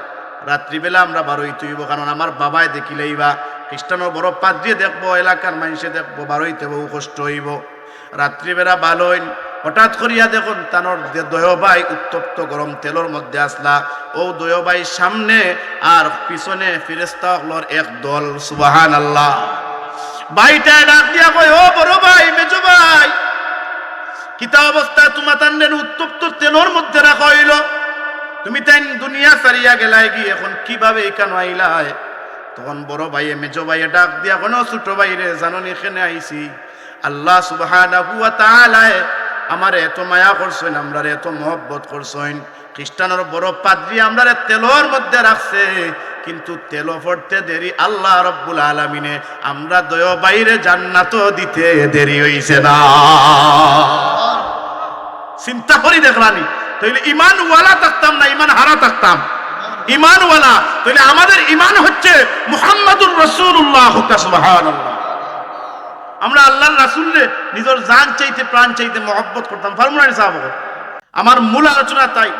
রাত্রিবেলা আমরা বারইতে অইবো, কারণ আমার বাবায় দেখিলাইবা, খ্রিস্টানর বড় পাদ্রিয়ে দেখবো, এলাকার মাইনষে দেখবো, বারইতে বউ কষ্ট অইবো।" রাত্রিবেলা বারইন, হঠাৎ করিয়া দেখইন তানর যে দয় ভাই উত্তপ্ত গরম তেলর মধ্যে আছলা, অউ দয় ভাইর সামনে আর পিছনে ফিরিস্তা অকলর এক দল। সুবহানাল্লাহ। ভাইটায় ডাক দিয়া কয়, "ও বড় ভাই, মেজো ভাই, কিতা অবস্থা? তুমাতানরে উত্তপ্ত তেলর মধ্যে রাখা অইলো, তুমিতাইন দুনিয়া ছাড়িয়া গেলায়গি, এখন কিভাবে ইখানো আইলায়?" তখন বড় ভাইয়ে, মেজো ভাইয়ে ডাক দিয়া কয়, "ও ছোট ভাইরে, জানো নি কেনে আইছি? আল্লাহ সুবহানাহু ওয়া তাআলায় আমারে এত মায়া করছইন, আমরারে এত মহব্বত করছইন। খ্রিস্টানর বড় পাদ্রি আমরারে তেলর মধ্যে রাখছে, কিন্তু তেলো পড়তে দেরি আল্লাহ রব্বুল আলামিনে আমরা দয় ভাইরে জান্নাতো দিতে দেরি অইছে না।" চিন্তা করি দেখরানি, তাইলে ইমানওয়ালা থাকতাম না, ইমান হারা থাকতাম? ইমানওয়ালা। তাইলে আমাদের ইমান হচ্ছে মুহাম্মাদুর রাসূলুল্লাহ। সুবহানাল্লাহ। আমরা আল্লাহর রাসূলরে নিজর জান চাইতে, প্রাণ চাইতে মহব্বত করতাম, পারমু না নি সাব অকল? আমার মূল আলোচনা তাই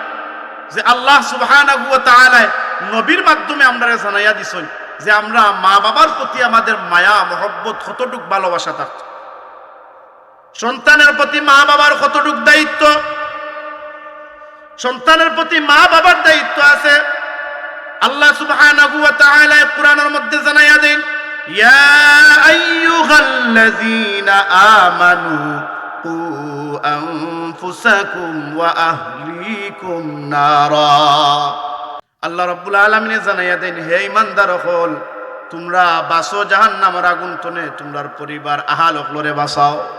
যে আল্লাহ সুবহানাহু ওয়া তাআলায় নবীর মাধ্যমে আমরারে জানাইয়া দিছইন যে আমরা মা বাবার প্রতি আমাদের মায়া মহব্বত কতটুক, ভালোবাসা থাকতো। সন্তানের প্রতি মা বাবার কতটুক দায়িত্ব, সন্তানের প্রতি মা বাবার দায়িত্ব আছে। আল্লাহ সুবহানাহু ওয়া তাআলায় কোরআনর মধ্যে জানাইয়া দেইন, "ইয়া আইয়ুহাল্লাযীনা আমানু কু আনফুসাকুম ওয়া আহলিকুম নারা।" আল্লাহ রাব্বুল আলামিনে জানাইয়া দেইন, "হে ইমানদার অকল, তুমরা বাঁচো জাহান্নামর আগুন তনে, তুমরার পরিবার আহাল অকলরে বাঁচাও।"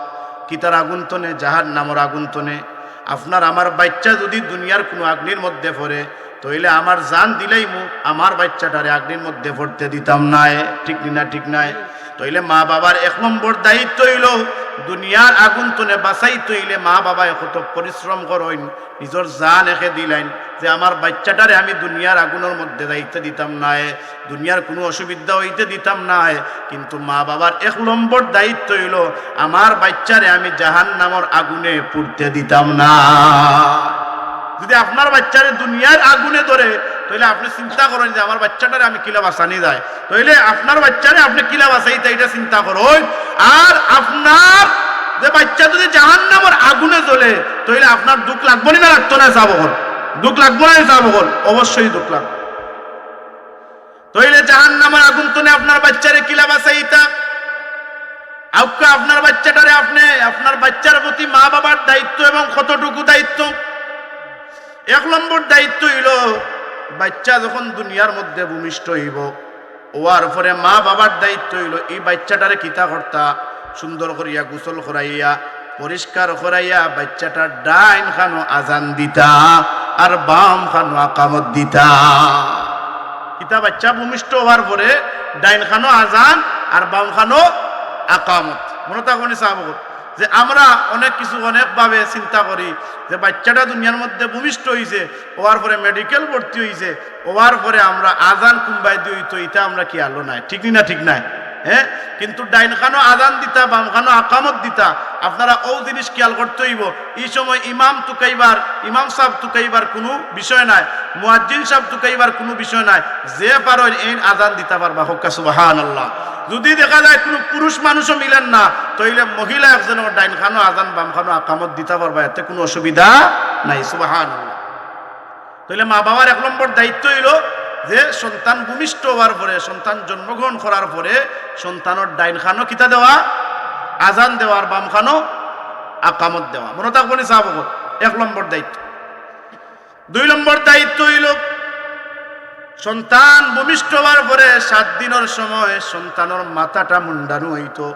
কিতার আগুন তনে? জাহান্নামর আগুন তনে। আপনার আমার বাইচ্চা যুদি দুনিয়ার কুনু আগ্নির মধ্যে পড়ে, তইলে আমার জান দিলাইমু, আমার বাইচ্চাটারে আগ্নির মধ্যে পড়তে দিতাম নায়। ঠিক নি না? ঠিক নায়? তইলে মা বাবার এক নম্বর দায়িত্ব অইলো দুনিয়ার আগুন তনে বাঁচাইতে অইলে মা বাবায় কত পরিশ্রম করইন, নিজর জান একে দিলাইন যে আমার বাইচ্চাটারে আমি দুনিয়ার আগুনর মধ্যে যাইতে দিতাম নায়, দুনিয়ার কুনু অসুবিধা অইতে দিতাম নায়। কিন্তু মা বাবার এক নম্বর দায়িত্ব অইলো আমার বাইচ্চারে আমি জাহান্নামর আগুনে পুড়তে দিতাম না। যুদি আপনার বাইচ্চারে দুনিয়ার আগুনে ধরে, তইলে আপনে চিন্তা করইন যে আমার বাইচ্চাটারে আমি কিলা বাঁচানি যায়। তইলে আপনার বাইচ্চারে আপনে কিলা বাঁচাইতা, ইটা চিন্তা করইন। আর আপনার যে বাইচ্চা যুদি জাহান্নামর আগুনে জ্বলে, তইলে আপনার দুখ লাগবো নি না লাগতো না সাব অকল? দুখ লাগবো না সাব অকল? অবশ্যই দুখ লাগবো। তইলে জাহান্নামর আগুন তনে আপনার বাইচ্চারে কিলা বাঁচাইতা? আউক্কা আপনার বাইচ্চাটারে আপনে, আপনার বাইচ্চার প্রতি মা বাবার দায়িত্ব এবং কতটুকু দায়িত্ব। এক নম্বর দায়িত্ব অইলো, বাইচ্চা যখন দুনিয়ার মধ্যে ভূমিষ্ঠ অইবো, অওয়ার পরে মা বাবার দায়িত্ব অইলো ই বাইচ্চাটারে কিতা করতা, সুন্দর করিয়া গোসল করাইয়া, পরিষ্কার করাইয়া বাইচ্চাটার ডাইন খানো আজান দিতা আর বাম খানো আকামত দিতা। কিতা, বাইচ্চা ভূমিষ্ঠ অওয়ার পরে ডাইন খানো আজান আর বাম খানো আকামত। মনো থাকবো নি সাব অকল? যে আমরা অনেক কিছু অনেকভাবে চিন্তা করি যে বাইচ্চাটা দুনিয়ার মধ্যে ভূমিষ্ঠ অইছে, অওয়ার পরে মেডিকেল ভর্তি অইছে, অওয়ার পরে আমরা আজান কুনবায়দি অইতো, ইটা আমরা খিয়ালো নাই। ঠিক নি না? ঠিক নায়? হ্যাঁ, কিন্তু ডাইন খানো আজান দিতা, বাম খানো আকামত দিতা। আপনারা অউ জিনিস খিয়াল করতে অইবো। ই সময় ইমাম তুকাইবার, ইমাম সাব তুকাইবার কুনু বিষয় নাই, মুয়াজ্জিন সাব তুকাইবার কুনু বিষয় নাই। যে পারইন এইন আজান দিতা পারবা, কউক্কা সুবহানাল্লাহ। যুদি দেখা যায় কুনু পুরুষ মানুষও মিলের না, তইলে মহিলা একজনও ডাইন খানো আজান, বাম খানো আকামত দিতা পারবা, এতে কুনু অসুবিধা নাই। সুবহানাল্লাহ। তইলে মা বাবার এক নম্বর দায়িত্ব অইলো যে সন্তান ভূমিষ্ঠ অওয়ার পরে, সন্তান জন্মগ্রহণ করার পরে সন্তানর ডাইন খানো কিতা দেওয়া? আজান দেওয়া, আর বাম খানো আকামত দেওয়া। মনো থাকবো নি সাব অকল? এক নম্বর দায়িত্ব। দুই নম্বর দায়িত্ব অইলো, সন্তান ভূমিষ্ঠ অওয়ার পরে সাত দিনর সময় সন্তানর মাথাটা মুন্ডানো অইতো,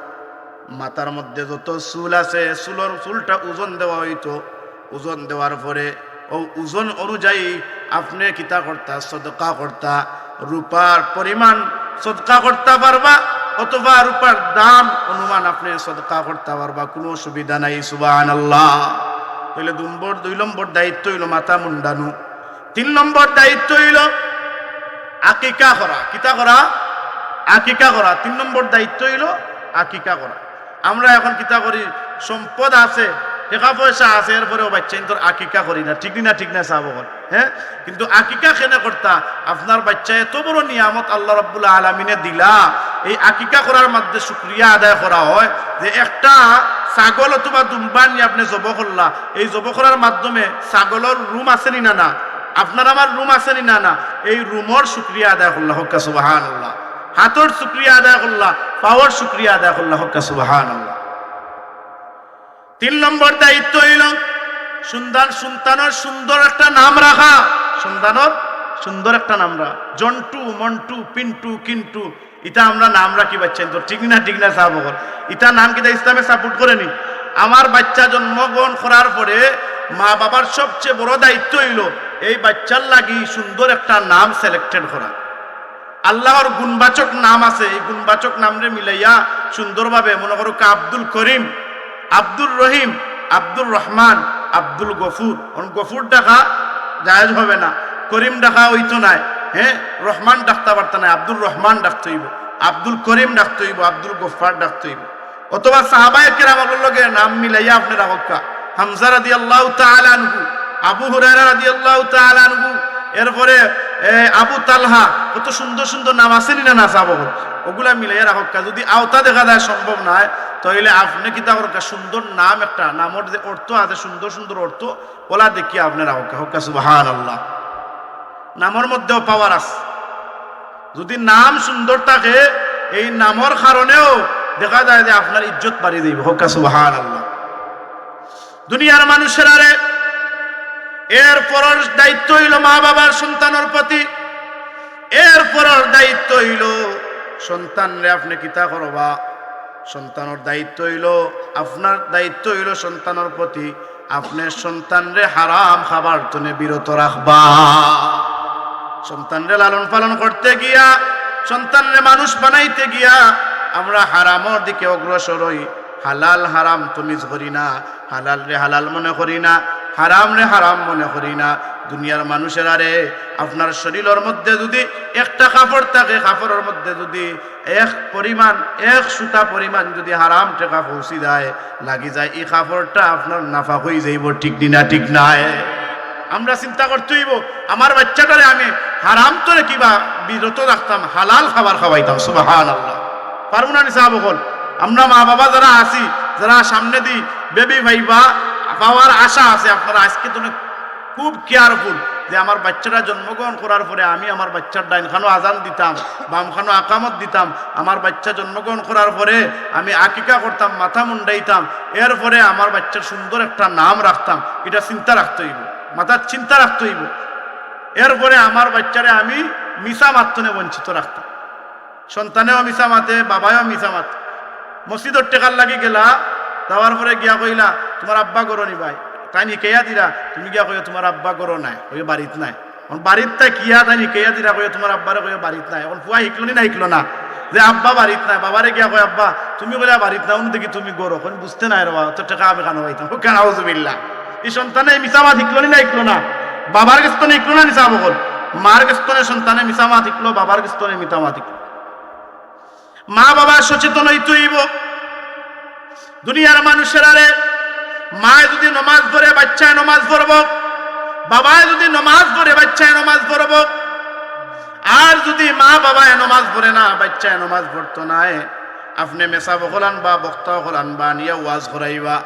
মাথার মধ্যে যত চুল আছে চুলর, চুলটা ওজন দেওয়া অইতো। ওজন দেওয়ার পরে অউ ওজন অনুযায়ী আপনে কিতা করতা? সদকা করতা। রূপার পরিমাণ সদকা করতা পারবা, অথবা রূপার দাম অনুমান আপনে সদকা করতা পারবা, কুনু অসুবিধা নাই। সুবহানাল্লাহ। তইলে দুই নম্বর, দুই নম্বর দায়িত্ব অইলো মাথা মুন্ডানো। তিন নম্বর দায়িত্ব অইলো আকিকা করা। কিতা করা? আকিকা করা। তিন নম্বর দায়িত্ব অইলো আকিকা করা। আমরা এখন কিতা করি, সম্পদ আছে, টেকা পয়সা আছে, এরপরেও বাচ্চাইন্তর আকিকা করি না, ঠিক নি না? ঠিক না সাব অকল? হ্যাঁ, কিন্তু আকিকা কেনে করতা? আপনার বাচ্চা এত বড় নিয়ামত আল্লাহ রাব্বুল আলামিনে দিলা, এই আকিকা করার মধ্যে শুকরিয়া আদায় করা হয় যে একটা ছাগল অথবা দুম্বা নিয়া আপনে জব করলা, এই জব করার মাধ্যমে ছাগলর রুম আছে নি না? না, আপনার আমার রুম আছে নি না? না, এই রুমর শুকরিয়া আদায় করলা, হক্কা সুবহানাল্লাহ। হাতর শুকরিয়া আদায় করলা, পাওর শুকরিয়া আদায় করলা, হক্কা সুবহানাল্লাহ। তিন নম্বর দায়িত্ব অইল সন্তান, সন্তানর সুন্দর একটা নাম রাখা। সন্তানর সুন্দর একটা নাম রাখা, জন্টু, মন্টু, পিন্টু, কিন্টু, ইতা আমরা নাম রাখি বাচ্চাইন্তর, ঠিক নি না? ঠিক না সাব অকল? ইতা নাম কিতা ইসলামে support করে নি? আমার বাচ্চা জন্মগ্রহণ করার পরে মা বাবার সবচেয়ে বড় দায়িত্ব অইল এই বাচ্চার লাগি সুন্দর একটা নাম selected করা। আল্লাহর গুণবাচক নাম আছে, এই গুণবাচক নামরে মিলাইয়া সুন্দরভাবে, মনে করো, আব্দুল করিম, আব্দুর রহিম, আব্দুর রহমান, আব্দুল গফুর। এখন গফুর ডাকা জায়েজ হবে না, করিম ডাকা অইতো নায়, হ্যাঁ, রহমান ডাকতা পারতা নায়, আব্দুর রহমান ডাকতে অইব, আব্দুল করিম ডাকতে অইব, আব্দুল গফফার ডাকতে অইব। অথবা সাহাবায়ে কেরামর লগে নাম মিলাইয়া আপনে রাখউক্কা। হামজা রাদিয়াল্লাহু তাআলা আনহু, আবু হুরায়রা রাদিয়াল্লাহু তাআলা আনহু, এরপরে, এ, আবু তালহা, কত সুন্দর সুন্দর নাম আছে নি না, না সাব অকল? ওগুলা মিলাইয়া রাখউক্কা। যদি আওতা দেখা যায় সম্ভব নায়, তাইলে আপনে কিতা করউক্কা, সুন্দর নাম একটা, নামর যে অর্থ আছে, সুন্দর সুন্দর অর্থ, ওলা দেখিয়া আপনে রাখউক্কা, হক্কা সুবহানাল্লাহ। নামর মধ্যেও power আছে। যদি নাম সুন্দর থাকে, এই নামর কারণেও দেখা যায় যে আপনার ইজ্জত বাড়ি যাইব, হক্কা সুবহানাল্লাহ। দুনিয়ার মানুষেরারে, এরপরর দায়িত্ব অইল মা বাবার সন্তানর প্রতি, এরপরর দায়িত্ব অইল সন্তানরে আপনে কিতা করবা, সন্তানর দায়িত্ব অইল, আপনার দায়িত্ব অইল সন্তানর প্রতি, আপনে সন্তানরে হারাম খাবার তনে বিরত রাখবা। সন্তানরে লালন পালন করতে গিয়া, সন্তানরে মানুষ বানাইতে গিয়া আমরা হারামর দিকে অগ্রসর অই, হালাল হারাম তমিজ করি না, হালালরে হালাল মনে করি না, হারামরে হারাম মনে করি না। দুনিয়ার মানুষেরারে, আপনার শরীলর মধ্যে যদি একটা কাপড় থাকে, কাপড়র মধ্যে যদি এক পরিমাণ, এক সুতা পরিমাণ যদি হারাম টেকা পৌঁছি যায়, লাগি যায়, ই কাপড়টা আপনার নাপাক অই যাইব, ঠিক নি না? ঠিক নায়? আমরা চিন্তা করতে অইব, আমার বাচ্চাটারে আমি হারাম তনে কিবা বিরত রাখতাম, হালাল খাবার খাওয়াইতাম। সুবহানাল্লাহ। পারমু না নি সাব অকল? আমরা মা বাবা যারা আছি, যারা সামনেদি বেবি পাইবা, পাওয়ার আশা আছে, আপনারা আইজকে তনে খুব careful যে আমার বাচ্চাটা জন্মগ্রহণ করার পরে আমি আমার বাচ্চার ডাইন খানো আজান দিতাম, বাম খানো আকামত দিতাম, আমার বাচ্চা জন্মগ্রহণ করার পরে আমি আকিকা করতাম, মাথা মুন্ডাইতাম, এরপরে আমার বাচ্চার সুন্দর একটা নাম রাখতাম। ইটা চিন্তা রাখতে অইব, মাথাত চিন্তা রাখতে অইব। এরপরে আমার বাচ্চারে আমি মিছা মাত তনে বঞ্চিত রাখতাম। সন্তানেও মিছা মাতে, বাবায়ও মিছা মাতে। মসজিদর টেকার লাগি গেলা, যাওয়ার পরে গিয়া কইলা, "তুমার আব্বা ঘরো নি ভাই?" তাইন হিকাইয়া দিরা, তুমি গিয়া কইও, "তুমার আব্বা ঘরো নাই, কইও বাড়িত নাই।" এখন বাড়িত তাই কিয়া তাইন হিকাইয়া দিরা, কইও, "তুমার আব্বারে কইও বাড়িত নাই।" এখন পুয়া হিকলো নি না হিকলো না? যে আব্বা বাড়িত নাই, বাবারে গিয়া কয়, "আব্বা, তুমি কইলা বাড়িত নাই, অনো দেখি তুমি ঘরো।" কইন, "বুঝতে নায় রে বাবা, অত টেকা আমি খানো পাইতাম।" ও কেন, আউযুবিল্লাহ। ই সন্তানে মিছা মাত হিকলো নি না হিকলো না? বাবার গেছ তনে হিকলো না নি সাব অকল? মার গেছ তনে সন্তানে মিছা মাত হিকলো, বাবার গেছ তনে মিছা মাত হিকলো। মা বাবা সচেতন অইতে অইব। দুনিয়ার মানুষেরারে, মায় যদি নমাজ পড়ে, বাচ্চায় নমাজ পড়ব। বাবায় যদি নমাজ পড়ে, বাচ্চায় নমাজ পড়ব। আর যদি মা বাবায় নমাজ পড়ে না, বাচ্চায় নমাজ পড়তো নায়, আপনে মেসাব অকল আনবা, বক্তা অকল আনবা, আনিয়া ওয়াজ করাইবা,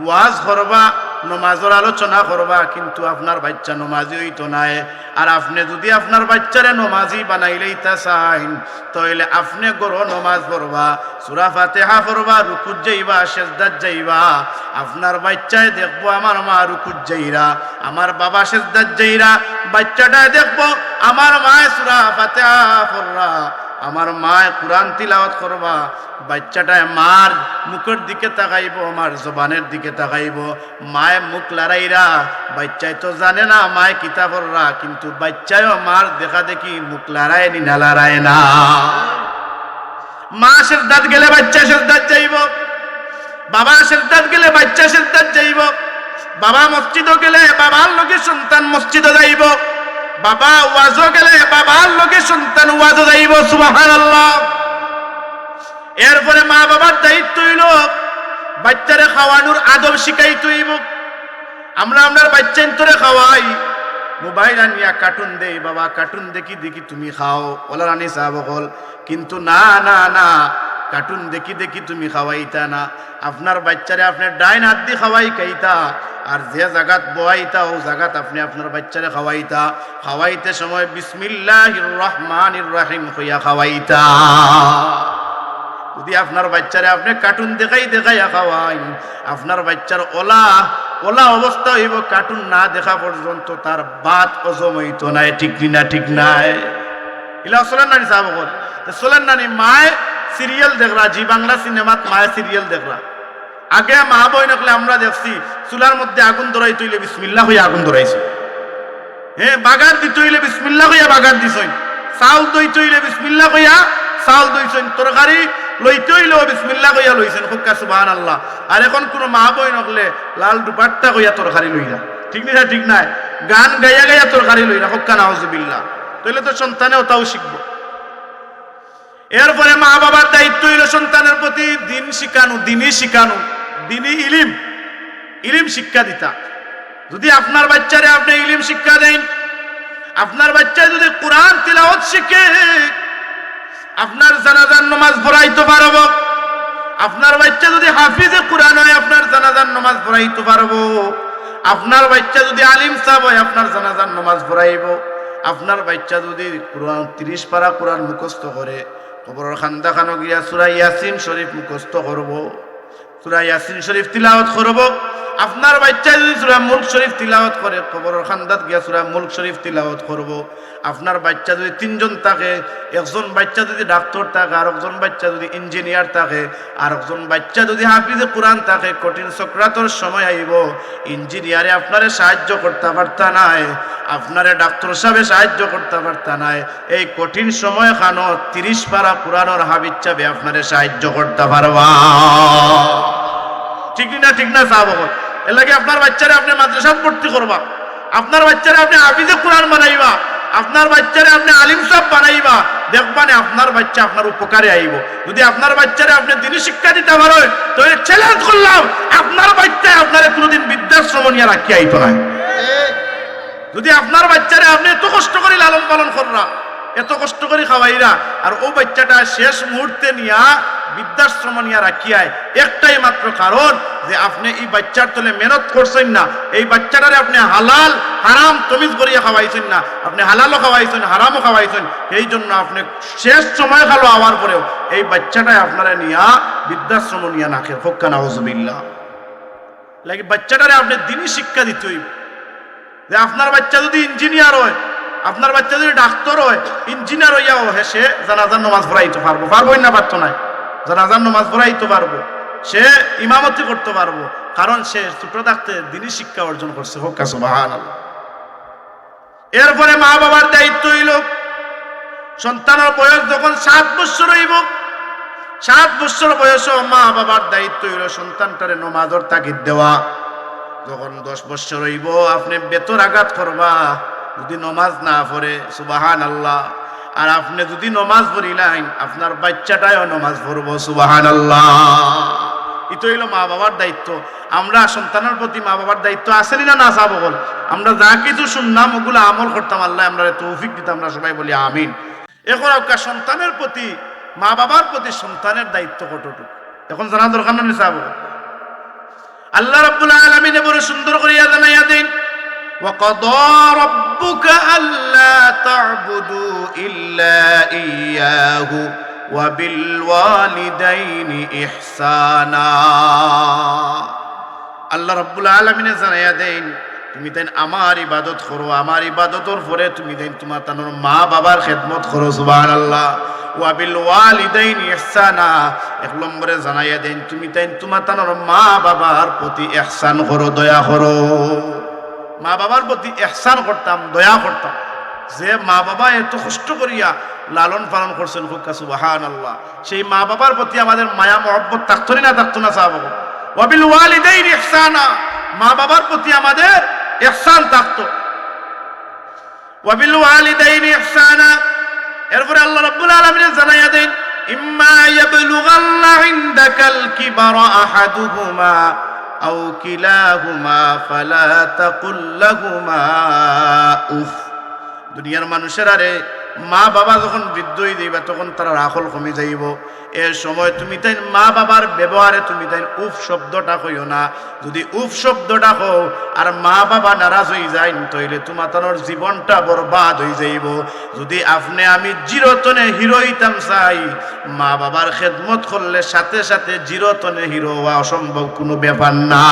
ওয়াজ করবা, নমাজর আলোচনা করবা, কিন্তু আপনার বাচ্চা নমাজি অইতো নায়। আর আপনে যদি আপনার বাচ্চারে নমাজি বানাইলাইতা চাইন, তাইলে আপনে ঘরো নমাজ পড়বা, সূরা ফাতিহা পড়বা, রুকুত যাইবা, সেজদাত যাইবা। আপনার বাচ্চায় দেখবো আমার মা রুকুত যাইরা, আমার বাবা সেজদাত যাইরা। বাচ্চাটায় দেখবো আমার মায় সূরা ফাতিহা পড়রা, আমার মায় কুরআন তিলাওয়াত করবা। বাচ্চাটায় মার মুখর দিকে তাকাইবো, মার জবানের দিকে তাকাইবো। মায় মুখ লড়াইরা, বাচ্চায় তো জানে না মায় কিতা পড়রা, কিন্তু বাচ্চায়ও মার দেখা দেখি মুখ লড়ায় নি না লড়ায় না। মা সেজদাত গেলে বাচ্চা সেজদাত যাইব, বাবা সেজদাত গেলে বাচ্চা সেজদাত যাইব, বাবা মসজিদো গেলে বাবার লগে সন্তান মসজিদো যাইব, বাবা ওয়াজো গেলে বাবার লগে সন্তান ওয়াজো যাইব। সুবহানাল্লাহ। এরপরে মা বাবার দায়িত্ব অইলো বাচ্চারে খাওয়ানোর আদব শিখাইতে অইবো। আমরা আমরার বাচ্চাইন্তরে খাওয়াই, মোবাইল আনিয়া কার্টুন দেই, "বাবা, কার্টুন দেখি দেখি তুমি খাও।" অলা নানি সাব অকল, কিন্তু না, না, না, কার্টুন দেখি দেখি তুমি খাওয়াইতা না। আপনার বাচ্চারে আপনে ডাইন আতদি খাওয়াই খাইতা, আর যে জাগাত বওয়াইতা, অউ জাগাত আপনে আপনার বাচ্চারে খাওয়াইতা। খাওয়াইতে সময় বিসমিল্লাহির রহমানির রহিম কইয়া খাওয়াইতা। যুদি আপনার বাচ্চারে আপনে কার্টুন দেখাই দেখাইয়া খাওয়াইন, আপনার বাচ্চার অলা, অলা অবস্থা অইবো, কার্টুন না দেখা পর্যন্ত তার ভাত হজম অইতো নায়, ঠিক নি না, ঠিক নায়? ইলা চলের নানি সাব অকল? তে চলের নানি, মায়ে সিরিয়াল দেখরা, জি বাংলা সিনেমাত মায়ে সিরিয়াল দেখরা। আগে মা বইন অকলে আমরা দেখছি, চুলার মধ্যে আগুন ধরাইতে অইলে বিসমিল্লাহ কইয়া আগুন ধরাইছে। হে, বাগার দিতে অইলে বিসমিল্লাহ কইয়া বাগার দিছইন। চাউল ধইতে অইলে বিসমিল্লাহ কইয়া চাউল ধইছইন। তরকারি লইতে অইলেও বিসমিল্লাহ কইয়া লইছইন। কউক্কা সুবহানাল্লাহ। আর এখন কুনু মা বইন অকলে লাল দুপাট্টা কইয়া তরকারি লইরা। ঠিক নি না, ঠিক নায়? গান গাইয়া গাইয়া তরকারি লইরা। কউক্কা নাউজুবিল্লাহ। তাইলে তো সন্তানে অতাউ শিখবো। এরপরে মা বাবার দায়িত্ব অইলো সন্তানের প্রতি দিন শিখানো, দিনই শিখানো, দিনই ইলিম, ইলিম শিক্ষা দিতা। যুদি আপনার বাচ্চারে আপনে ইলিম শিক্ষা দেইন, আপনার বাচ্চায় যুদি কোরআন তিলাওয়াত শিখে, আপনার জানাজার নমাজ পড়াইতো পারবো। আপনার বাচ্চা যুদি হাফিজে কোরআন অয়, আপনার জানাজার নমাজ পড়াইতো পারবো। আপনার বাচ্চা যুদি আলিম সাব অয়, আপনার জানাজার নমাজ পড়াইবো। আপনার বাচ্চা যুদি কোরআন তিরিশ পারা কোরআন মুখস্থ করে, কবরর কান্দা খানো গিয়া সূরা ইয়াসিন শরীফ মুখস্থ করবো, সূরা ইয়াসিন শরীফ তিলাওয়াত করবো। আপনার বাচ্চায় যুদি সূরা মুলক শরীফ তিলাওয়াত করে, কবরর কান্দাত গিয়া সূরা মুলক শরীফ তিলাওয়াত করবো। আপনার বাচ্চা যুদি তিনজন থাকে, একজন বাচ্চা যুদি ডাক্তর থাকে, আরকজন বাচ্চা যুদি ইঞ্জিনিয়ার থাকে, আরকজন বাচ্চা যুদি হাফিজে কোরআন থাকে, কঠিন সকরাতর সময় আইবো, ইঞ্জিনিয়ারে আপনারে সাহায্য করতা পারতা নায়, আপনারে ডাক্তর সাবে সাহায্য করতা পারতা নায়। এই কঠিন সময় খানো তিরিশ পারা কোরআনর হাফিজ সাবে আপনারে সাহায্য করতা পারবা। ঠিক নি না, ঠিক না সাব অকল? এরলাগি আপনার বাচ্চারে আপনে মাদ্রাসাত ভর্তি করবা, আপনার বাচ্চারে আপনে হাফিজে কোরআন বানাইবা, আপনার বাচ্চারে আপনে আলিম সাব বানাইবা, দেখবা নে আপনার বাচ্চা আপনার উপকারে আইবো। যুদি আপনার বাচ্চারে আপনে দিনই শিক্ষা দিতা পারইন, তাইলে চ্যালেঞ্জ করলাম, আপনার বাচ্চায় আপনারে কুনুদিন বৃদ্ধাশ্রমো নিয়া রাখিয়া আইতো নায়। যুদি আপনার বাচ্চারে আপনে এত কষ্ট করি লালন পালন কররা, এত কষ্ট করি খাওয়াইরা, আর অউ বাচ্চাটা শেষ মুহূর্তে নিয়া বৃদ্ধাশ্রমো নিয়া রাখিয়ায়, একটাই মাত্র কারণ যে আপনে ই বাচ্চার তলে মেহনত করছইন না, এই বাচ্চাটারে আপনে হালাল হারাম তমিজ করিয়া খাওয়াইছইন না, আপনে হালালও খাওয়াইছইন, হারামও খাওয়াইছইন, এই জন্য আপনে শেষ সময় খানো আওয়ার পরেও এই বাচ্চাটায় আপনারে নিয়া বৃদ্ধাশ্রমো নিয়া রাখে। কউক্কা নাউজুবিল্লাহ। এরলাগি বাচ্চাটারে আপনে দিনই শিক্ষা দিতে অইবো। যে আপনার বাচ্চা যুদি ইঞ্জিনিয়ার অয়, আপনার বাচ্চা যুদি ডাক্তর অয়, ইঞ্জিনিয়ার অইয়াও হে সে জানাজার নমাজ পড়াইতো পারবো, পারবো না পারতো নায়, জানাজার নমাজ পড়াইতো পারবো, সে ইমামতি করতো পারবো, কারণ সে ছোট থাকতে দিনই শিক্ষা অর্জন করছে। কউক্কা সুবহানাল্লাহ। এরপরে মা বাবার দায়িত্ব অইলো, সন্তানর বয়স যখন সাত বছর অইবো, সাত বছর বয়সো মা বাবার দায়িত্ব অইলো সন্তানটারে নমাজর তাগিদ দেওয়া। যখন দশ বছর অইবো, আপনে বেতর আঘাত করবা, যুদি নমাজ না পড়ে, সুবহানাল্লাহ। আর আপনে যুদি নমাজ পড়িলাইন, আপনার বাচ্চাটায়ও নমাজ পড়বো, সুবহানাল্লাহ। ইতা অইলো মা বাবার দায়িত্ব। আমরা সন্তানর প্রতি মা বাবার দায়িত্ব আছে নি না, না সাব অকল? আমরা যা কিছু শুনলাম, অগুলা আমল করতাম, আল্লায় আমরারে তৌফিক দিতা, আমরা সবাই বলি আমিন। এখন আপনার সন্তানের প্রতি, মা বাবার প্রতি সন্তানের দায়িত্ব কতটুকু, এখন জানা দরকার না নি সাব অকল? আল্লাহ রাব্বুল আলামিনে বড় সুন্দর করিয়া জানাইয়া দেইন, "ওয়া কাদা রাব্বুকা আল্লা তা'বুদু ইল্লা ইয়াহু ওয়া বিল ওয়ালিদাইনি ইহসানা।" আল্লাহ রাব্বুল আলামিনে জানাইয়া দেইন, তুমি তাইন আমার ইবাদত করো, আমার ইবাদতর পরে তুমি তাইন তুমার তানর মা বাবার খেদমত করো। সুবহানাল্লাহ। "ওয়া বিল ওয়ালিদাইনি ইহসানা", এক নম্বরে জানাইয়া দেইন, তুমি তাইন তুমার তানর মা বাবার প্রতি ইহসান করো, দয়া করো। মা বাবার প্রতি ইহসান করতাম, দয়া করতাম। যে মা বাবা এত কষ্ট করিয়া লালন পালন করছেন, কউক্কা সুবহানাল্লাহ, সেই মা বাবার প্রতি আমাদের মায়া মহব্বত থাকতো নি না থাকতো না সাব অকল? "ওয়া বিল ওয়ালিদাইনি ইহসানা", মা বাবার প্রতি আমাদের ইহসান থাকতো। "ওয়া বিল ওয়ালিদাইনি ইহসানা", এরপরে আল্লাহ রাব্বুল আলামিনে জানাইয়া দেইন, إما يبلغن عندك الكبر أحدهما أو كلاهما فلا تقل لهما أف। দুনিয়ার মানুষেরারে, মা বাবা যখন বৃদ্ধ অই যাইবা, তখন তারার আকল কমি যাইবো। এ সময় তুমি তাইন মা বাবার ব্যবহারে তুমি তাইন উফ শব্দটা কইও না। যুদি উফ শব্দটা কও আর মা বাবা নারাজ অই যাইন, তাইলে তুমাতানর জীবনটা বরবাদ অই যাইবো। যুদি আপনে আমি চিরতনে হিরো অইতাম চাই, মা বাবার খেদমত করলে সাথে সাথে চিরতনে হিরো অওয়া অসম্ভব কুনু ব্যাপার না।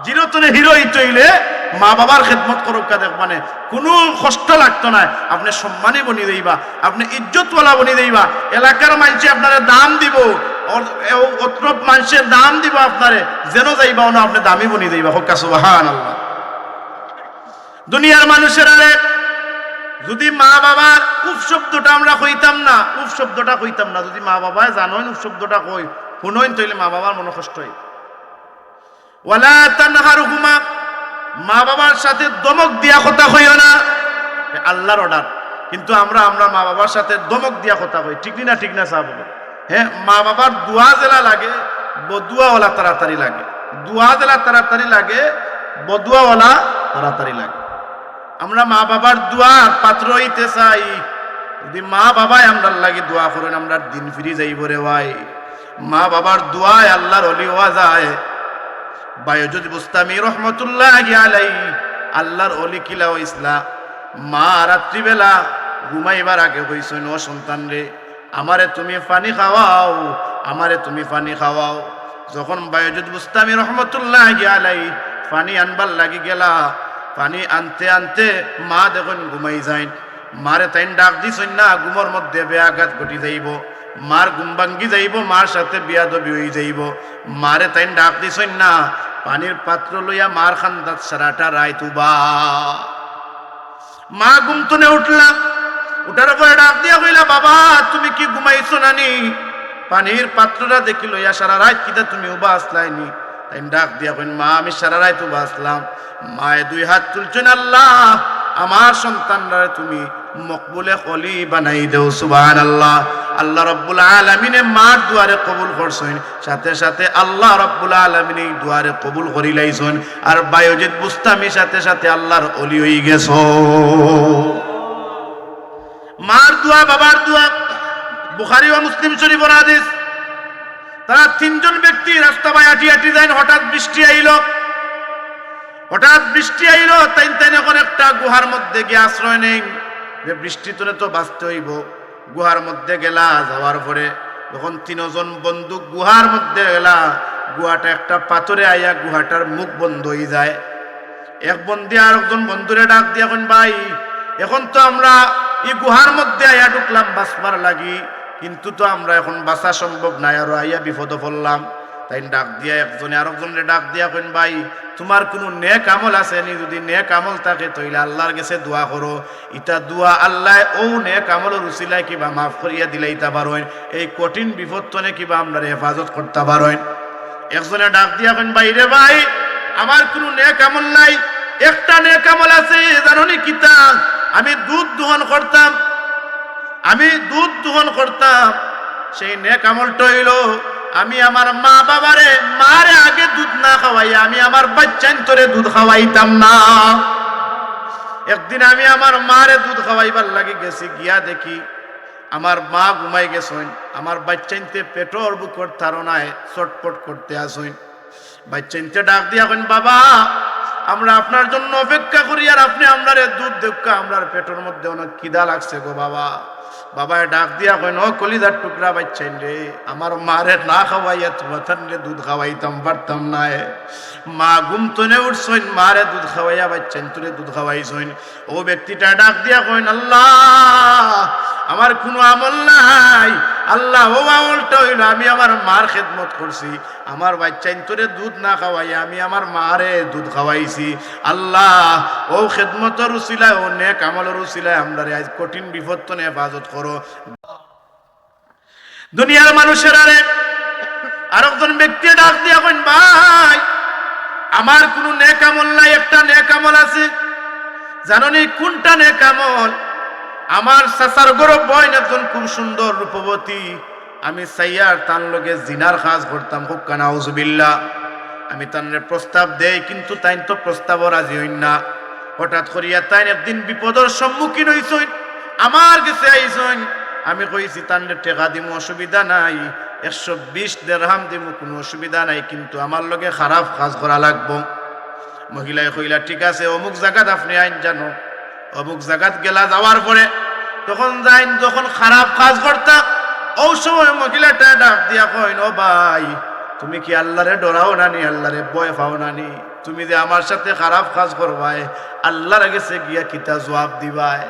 চিরতনে হিরো অইতে অইলে মা বাবার খেদমত করউক্কা দেখবানে, কুনু কষ্ট লাগতো নায়। আপনে সম্মানী বনি যাইবা, আপনে ইজ্জতওয়ালা বনি যাইবা। এলাকার মানষে আপনারে দাম দিবো, অ-, অ-, অত্র মানষে দাম দিবো আপনারে, যেনো যাইবা অনো আপনে দামি বনি যাইবা। কউক্কা সুবহানাল্লাহ। দুনিয়ার মানুষেরারে, যুদি মা বাবার উফ শব্দটা আমরা কইতাম না, উফ শব্দটা কইতাম না, যুদি মা বাবায় জানইন উফ শব্দটা কই, হুনইন, তাইলে মা বাবার মনো কষ্ট অইবো। ওয়ালা তানহারহুমা, মা বাবার সাথে ধমক দিয়া কথা কইও না। এ আল্লার order। কিন্তু আমরা, আমরা মা বাবার সাথে ধমক দিয়া কথা কই, ঠিক নি না? ঠিক না সাব? হ্যাঁ, মা বাবার দোয়া যেলা লাগে, বদুয়া অলা তাড়াতাড়ি লাগে। দোয়া যেলা তাড়াতাড়ি লাগে, বদুয়া অলা তাড়াতাড়ি লাগে। আমরা মা বাবার দোয়ার পাত্র অইতে চাই। যুদি মা বাবায় আমরার লাগি দোয়া করইন, আমরার দিন ফিরি যাইবো রে ভাই। মা বাবার দোয়ায় আল্লার অলি অওয়া যায়। বায়জুদ বুস্তামি রহমতুল্লাহি আলাইহি আল্লার অলি কিলা অইছলা। মা রাত্রিবেলা ঘুমাইবার আগে কইছইন, "ও সন্তানরে, আমারে তুমি পানি খাওয়াও, আমারে তুমি পানি খাওয়াও।" যখন বায়জুদ বুস্তামি রহমতুল্লাহি আলাইহি পানি আনবার লাগি গেলা, পানি আনতে আনতে মা দেখইন ঘুমাই যাইন। মারে তাইন ডাক দিছইন না, ঘুমর মধ্যে বেয়াঘাত ঘটি যাইবো, মার ঘুম ভাঙ্গি যাইবো, মার সাথে বেয়াদবি অই যাইবো। মারে তাইন ডাক দিছইন না, পানির পাত্র লইয়া মার কান্দাত সারাটা রাইত উবা। মা ঘুম তনে উঠলা, উঠার পরে ডাক দিয়া কইলা, "বাবা, তুমি কি ঘুমাইছো না নি? পানির পাত্রটা দেখি লইয়া সারা রাইত কিতা তুমি উবা আছলায় নি?" তাইন ডাক দিয়া কইন, "মা, আমি সারা রাইত উবা আছলাম।" মায়ে দুই হাত তুলছইন, "আল্লাহ, আমার সন্তানরারে তুমি মকবুলে কলি বানাই দেও।" সুবহানাল্লাহ। আল্লাহ রাব্বুল আলামিনে মার দোয়ারে কবুল করছইন, সাথে সাথে আল্লাহ রাব্বুল আলামিনে ই দোয়ারে কবুল করিলাইছইন। আর বায়জিদ বুস্তামি সাথে সাথে আল্লাহর অলি অইগেছইন। মার দোয়া, বাবার দোয়া, বুখারী ও মুসলিম শরীফর হাদিস। তারা তিনজন ব্যক্তি রাস্তা বায় আটি আটি যাইন, হঠাৎ বৃষ্টি আইলো। হঠাৎ বৃষ্টি আইলো, তাইন তাইন অখন একটা গুহার মধ্যে গিয়া আশ্রয় নেইন, যে বৃষ্টি তনে তো বাঁচতে অইবো। গুহার মধ্যে গেলা, যাওয়ার পরে যখন তিনজন বন্ধু গুহার মধ্যে গেলা, গুহাটা একটা পাথরে আইয়া গুহাটার মুখ বন্ধ অইযায়। এক বন্ধু আরকজন বন্ধুরে ডাক দিয়া কইন, "ভাই, অখন তো আমরা ই গুহার মধ্যে আইয়া ঢুকলাম বাঁচবার লাগি, কিন্তু তো আমরা অখন বাঁচা সম্ভব নায়, আরো আইয়া বিপদো পড়লাম।" তাইন ডাক দিয়া একজনে আরকজনরে ডাক দিয়া কইন, "ভাই, তুমার কুনু নেক আমল আছে নি? যুদি নেক আমল থাকে, তাইলে আল্লাহর গেছে দোয়া করো। ইতা দোয়া আল্লায় অউ নেক আমলর উসিলায় কিবা মাফ করিয়া দিলাইতা পারইন, এই কঠিন বিপদ তনে কিবা আমরারে হেফাজত করতা পারইন।" একজনে ডাক দিয়া কইন, "ভাই রে ভাই, আমার কুনু নেক আমল নাই, একটা নেক আমল আছে, জানো নি কিতা? আমি দুধ দোহন করতাম, আমি দুধ দোহন করতাম। সেই নেক আমলটা অইলো, আমি আমার মা বাবারে, মারে আগে দুধ না খাওয়াইয়া আমি আমার বাইচ্চাইন্তরে দুধ খাওয়াইতাম না।" একদিন আমি আমার মারে দুধ খাওয়াইবার লাগি গেছি, গিয়া দেখি আমার মা ঘুমাই গেছইন, আমার বাইচ্চাইন্তে পেটর ভুকর তাড়নায় ছটফট করতে আছইন। বাইচ্চাইন্তে ডাক দিয়া কইন, "বাবা, আমরা আপনার জন্য অপেক্ষা করি, আর আপনে আমরারে দুধ দেউক্কা, আমরার পেটর মধ্যে অনেক খিদা লাগছে গো বাবা।" বাবায় ডাক দিয়া কইন, "ও কলিজার টুকরা বাইচ্চাইন রে, আমার মারে না খাওয়াইয়া তুমাতানরে দুধ খাওয়াইতাম পারতাম নায়। মা ঘুম তনে উঠছইন, মারে দুধ খাওয়াইয়া বাইচ্চাইন্তরে দুধ খাওয়াইছইন।" অউ ব্যক্তিটা ডাক দিয়া কইন, "আল্লাহ, আমার কুনু আমল নাই। আল্লাহ, অউ আমলটা অইলো আমি আমার মার খেদমত করছি, আমার বাইচ্চাইন্তরে দুধ না খাওয়াইয়া আমি আমার মারে দুধ খাওয়াইছি। আল্লাহ, অউ খেদমতর উসিলায়, অউ নেক আমলর উসিলায় আমরারে আইজ কঠিন বিপদ তনে হেফাজত করো।" দুনিয়ার মানুষেরারে আরকজন ব্যক্তি ডাক দিয়া কইন, "ভাই, আমার কুনু নেক আমল নাই, একটা নেক আমল আছে। জানো নি কুনটা নেক আমল? আমার চাচার ঘরো বইন একজন খুব সুন্দর রূপবতী, আমি চাইয়ার তান লগে জিনার কাজ করতাম, কউক্কা নাউজুবিল্লাহ। আমি তানরে প্রস্তাব দেই, কিন্তু তাইন তো প্রস্তাবো রাজি অইন না। হঠাৎ করিয়া তাইন একদিন বিপদর সম্মুখীন অইছইন, আমার গেছে আইছইন। আমি কইছি, "তানরে টেকা দিমু, অসুবিধা নাই, একশো বিশ দেরহাম দিমু, কুনু অসুবিধা নাই, কিন্তু আমার লগে খারাপ কাজ করা লাগবো।" মহিলায় কইলা, "ঠিক আছে, অমুক জাগাত আপনে আইন যানো।" অমুক জাগাত গেলা, যাওয়ার পরে তখন যাইন, যখন খারাপ কাজ করতা, অউ সময় মহিলাটায় ডাক দিয়া কইন, "ও ভাই, তুমি কি আল্লারে ডরাও না নি, আল্লারে ভয় পাও না নি? তুমি যে আমার সাথে খারাপ কাজ করবায়, আল্লার গেছে গিয়া কিতা জুয়াব দিবায়?"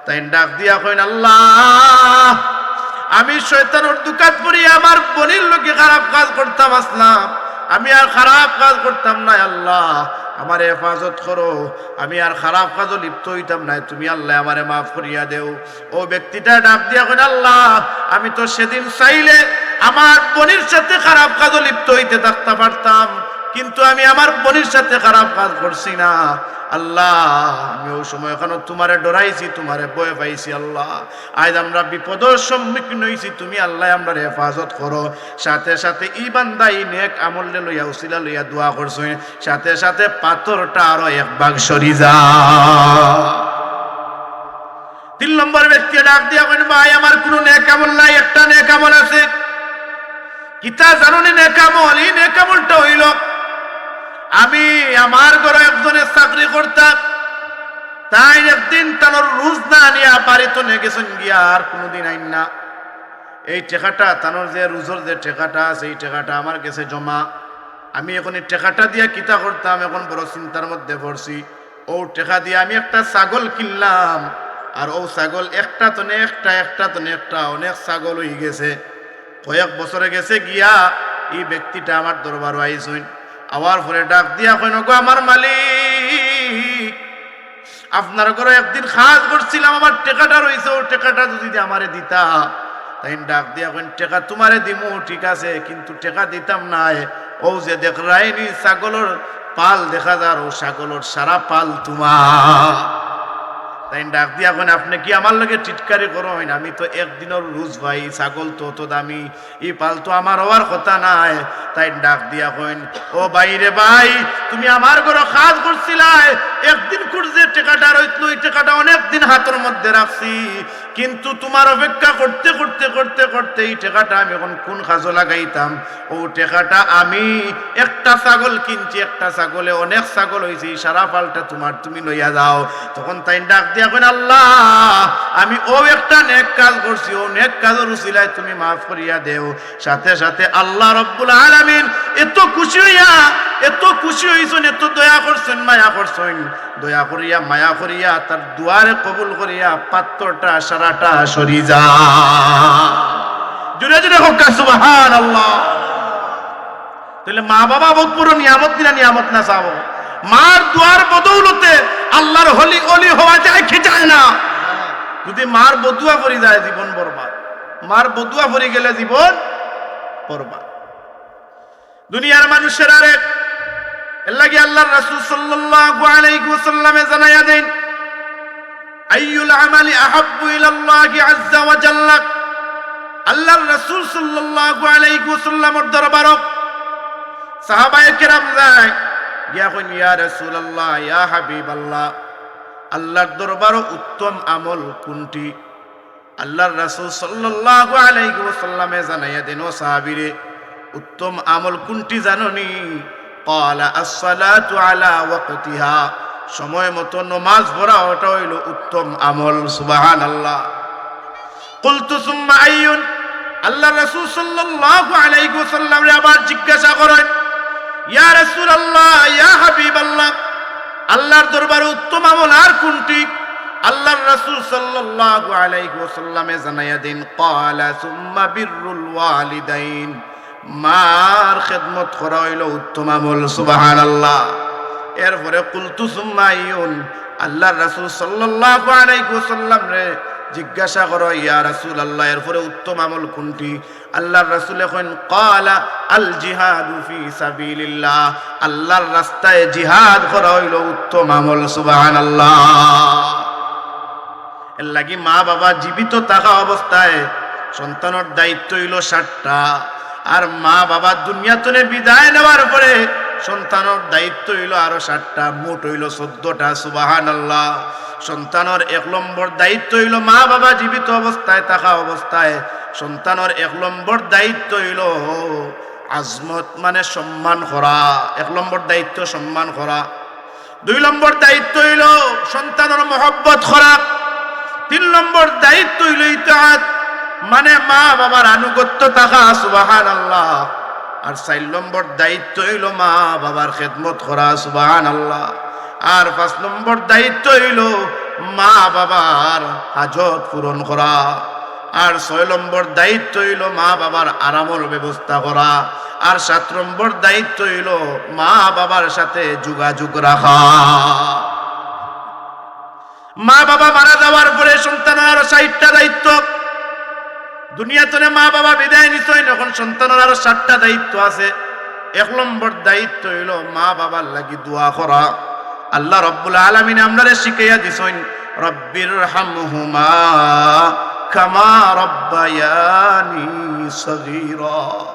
তাইন ডাক দিয়া কইন, "আল্লাহ, আমি শয়তানর ধুকাত পড়িয়া আমার বইনর লগে খারাপ কাজ করতাম আছলাম, আমি আর খারাপ কাজ করতাম নায়। আল্লাহ, আমারে হেফাজত করো, আমি আর খারাপ কাজো লিপ্ত অইতাম নায়, তুমি আল্লাহ আমারে মাফ করিয়া দেও।" অউ ব্যক্তিটায় ডাক দিয়া কইন, "আল্লাহ, আমি তো সেদিন চাইলে আমার বইনর সাথে খারাপ কাজো লিপ্ত অইতে থাকতা পারতাম, কিন্তু আমি আমার বইনর সাথে খারাপ কাজ করছি না। আল্লাহ, আমি অউ সময়খানো তুমারে ডরাইছি, তুমারে ভয় পাইছি। আল্লাহ, আইজ আমরা বিপদর সম্মুখীন অইছি, তুমি আল্লাহ আমরারে হেফাজত করো।" সাথে সাথে ই বান্দায় ই নেক আমলরে লইয়া, উসিলা লইয়া দোয়া করছইন, সাথে সাথে পাথরটা আরো এক ভাগ সরি যা। তিন নম্বর ব্যক্তি ডাক দিয়া কইন, "ভাই, আমার কুনু নেক আমল নাই, একটা নেক আমল আছে।" "কিতা জানো নি নেক আমল?" "ই নেক আমলটা অইলো, আমি আমার ঘরো একজনে চাকরি করতা, তাইন একদিন তানর রুজ না আনিয়া বাড়ি থনে গেছইন গিয়া, আর কুনুদিন আইন না। এই টেকাটা, তানর যে রুজর যে টেকাটা আছে, ই টেকাটা আমার গেছে জমা। আমি এখন ই টেকাটা দিয়া কিতা করতাম, এখন বড় চিন্তার মধ্যে পড়ছি। অউ টেকা দিয়া আমি একটা ছাগল কিনলাম, আর অউ ছাগল একটা থনে একটা, একটা থনে একটা, অনেক ছাগল অইগেছে।" কয়েক বছরে গেছে গিয়া, ই ব্যক্তিটা আমার দরবারো আইছইন। আওয়ার পরে ডাক দিয়া কইন, "ওগো আমার মালিক, আপনার ঘরো একদিন কাজ করছিলাম, আমার টেকাটা রইছে, অউ টেকাটা যুদি আমারে দিতা।" তাইন ডাক দিয়া কইন, "টেকা তুমারে দিমু, ঠিক আছে, কিন্তু টেকা দিতাম নায়। অউ যে দেখরায়নি ছাগলর পাল দেখা যার, অউ ছাগলর সারা পাল তুমার।" তাইন ডাক দিয়া কইন, "আপনে কি আমার লগে টিটকারি করইন? আমি তো একদিনর রুজ পাই, ছাগল তো অত দামি, ই পাল তো আমার অওয়ার কথা নায়।" তাইন ডাক দিয়া কইন, "ও ভাই রে ভাই, তুমি আমার ঘরো কাজ করছিলায়, একদিন কুর যে টেকাটা রইছিল, ই টেকাটা অনেক দিন হাতর মধ্যে রাখছি, কিন্তু তুমার অপেক্ষা করতে, করতে, করতে, করতে ই টেকাটা আমি এখন কুন কাজো লাগাইতাম? অউ টেকাটা আমি একটা ছাগল কিনছি, একটা ছাগলে অনেক ছাগল অইছে, ই সারা পালটা তুমার, তুমি লইয়া যাও।" তখন তাইন ডাক দিয়া কইন, "আল্লাহ, আমি অউ একটা নেক কাজ করছি, অউ নেক কাজর উসিলায় তুমি মাফ করিয়া দেও।" সাথে সাথে আল্লাহ রব্বুল আলামিন এত খুশি অইয়া, এত খুশি অইছইন, এত দয়া করছইন, মায়া করছইন, দয়া করিয়া, মায়া করিয়া, তার দোয়ারে কবুল করিয়া পাথরটা সারাটা সরি যা। জুরে জুরে কউক্কা সুবহানাল্লাহ। তাইলে মা বাবা বউত বড় নিয়ামত নি না, নিয়ামত না চাও? মার দোয়ার বদৌলতে আল্লার হলি অলি হওয়া যায় কি যায় না? যুদি মার বদুয়া পড়ি যায়, জীবন বরবাদ। মার বদুয়া পড়ি গেলে জীবন বরবাদ। দুনিয়ার মানুষের আরেক, এর লাগি আল্লার রাসূল সাল্লাল্লাহু আলাইহি ওয়াসাল্লামে জানাইয়া দেন, "আইয়ুল আমালি আহাব্বু ইলাল্লাহি আযযা ওয়া জাল্লা?" আল্লার রাসূল সাল্লাল্লাহু আলাইহি ওয়াসাল্লামর দরবারো সাহাবায়ে কেরাম যায়, গিয়া কইন, "ইয়া রাসূলুল্লাহ, ইয়া হাবিবাল্লাহ, আল্লার দরবারো উত্তম আমল কুনটি?" আল্লার রাসূল সাল্লাল্লাহু আলাইহি ওয়াসাল্লামে জানাইয়া দেন, "ও সাহাবীরে, উত্তম আমল কুনটি জানো নি?" ক্বালা, "আসসালাতু আলা ওয়াক্তিহা।" সময় মতো নমাজ পড়া, ওটা অইলো উত্তম আমল। সুবহানাল্লাহ। কুলতু, "সুম্মা আইয়ুন?" আল্লার রাসূল সাল্লাল্লাহু আলাইহি ওয়াসাল্লামরে আবার জিজ্ঞাসা করইন, "ইয়া রাসূলুল্লাহ, ইয়া হাবিবাল্লাহ, আল্লার দরবারো উত্তম আমল আর কুনটি?" আল্লার রাসূল সাল্লাল্লাহু আলাইহি ওয়াসাল্লামে জানাইয়া দেন, "ক্বালা, সুম্মা বিররুল ওয়ালিদাইন।" মার খেদমত করা অইলো উত্তম আমল। সুবহানাল্লাহ। এরপরে কুলতু সুম্মা আইয়ুন, আল্লার রাসূল সাল্লাল্লাহু আলাইহি ওয়াসাল্লামরে জিজ্ঞাসা করো, "ইয়া রাসূলুল্লাহ, এরপরে উত্তম আমল কুনটি?" আল্লার রাসূলে কইন, "ক্বালা, আল জিহাদু ফি সাবিলিল্লাহ।" আল্লার রাস্তায় জিহাদ করা অইলো উত্তম আমল। সুবহানাল্লাহ। এর লাগি মা বাবা জীবিত থাকা অবস্থায় সন্তানর দায়িত্ব অইলো সাতটা, আর মা বাবা দুনিয়া তনে বিদায় নেওয়ার পরে সন্তানর দায়িত্ব অইলো আরো সাতটা, মোট অইলো চৌদ্দটা। সুবহানাল্লাহ। সন্তানর এক নম্বর দায়িত্ব অইলো, মা বাবা জীবিত অবস্থায় থাকা অবস্থায় সন্তানর এক নম্বর দায়িত্ব অইলো আজমত, মানে সম্মান করা। এক নম্বর দায়িত্ব সম্মান করা। দুই নম্বর দায়িত্ব অইলো সন্তানর মহব্বত করা। তিন নম্বর দায়িত্ব অইলো ইতাআত, মানে মা বাবার আনুগত্য থাকা। সুবহানাল্লাহ। আর চাইর নম্বর দায়িত্ব অইলো মা বাবার খেদমত করা। সুবহানাল্লাহ। আর পাঁচ নম্বর দায়িত্ব অইলো মা বাবার হাজত পূরণ করা। আর ছয় নম্বর দায়িত্ব অইলো মা বাবার আরামর ব্যবস্থা করা। আর সাত নম্বর দায়িত্ব অইলো মা বাবার সাথে যোগাযোগ রাখা। মা বাবা মারা যাওয়ার পরে সন্তানর আরো ষাইটটা দায়িত্ব। দুনিয়া তনে মা বাবা বিদায় নিছইন, এখন সন্তানর আরো সাতটা দায়িত্ব আছে। এক নম্বর দায়িত্ব অইলো মা বাবার লাগি দোয়া করা। আল্লাহ রাব্বুল আলামিন আমরারে শিখাইয়া দিছইন, "রব্বির হামহুমা কামা রব্বায়ানি সগীরা।"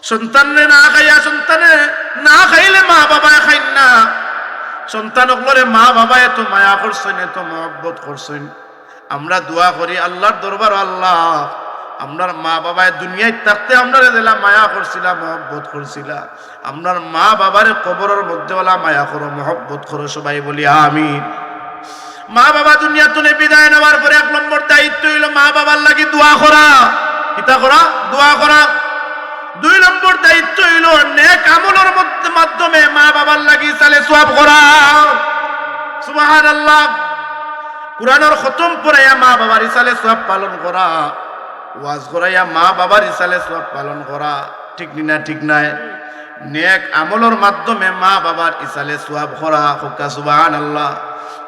সন্তানরে না খাইয়া, সন্তানে না খাইলে মা বাবায় খাইন না। সন্তান অকলরে মা বাবায় এত মায়া করছইন, এত মহব্বত করছইন। আমরা দোয়া করি আল্লাহর দরবার, "আল্লাহ, আমরার মা বাবায় দুনিয়াত থাকতে আমরারে যেলা মায়া করছিলা, মহব্বত করছিলা, আমরার মা বাবারে কবরর মধ্যে ওলা মায়া করো, মহব্বত করো।" সবাই বলি আমিন। মা বাবা দুনিয়া তনে বিদায় নেওয়ার পরে এক নম্বর দায়িত্ব অইলো মা বাবার লাগি দোয়া করা। কিতা করা? দোয়া করা। দুই নম্বর দায়িত্ব অইলো নেক আমলর মধ্য-, মাধ্যমে মা বাবার লাগি ইসালে সওয়াব করা। সুবহানাল্লাহ। কোরআনর খতম পড়াইয়া মা বাবার ইসালে সওয়াব পালন করা, ওয়াজ করাইয়া মা বাবার ইসালে সওয়াব পালন করা, ঠিক নি না? ঠিক নায়? নেক আমলর মাধ্যমে মা বাবার ইসালে সওয়াব করা, কউক্কা সুবহানাল্লাহ।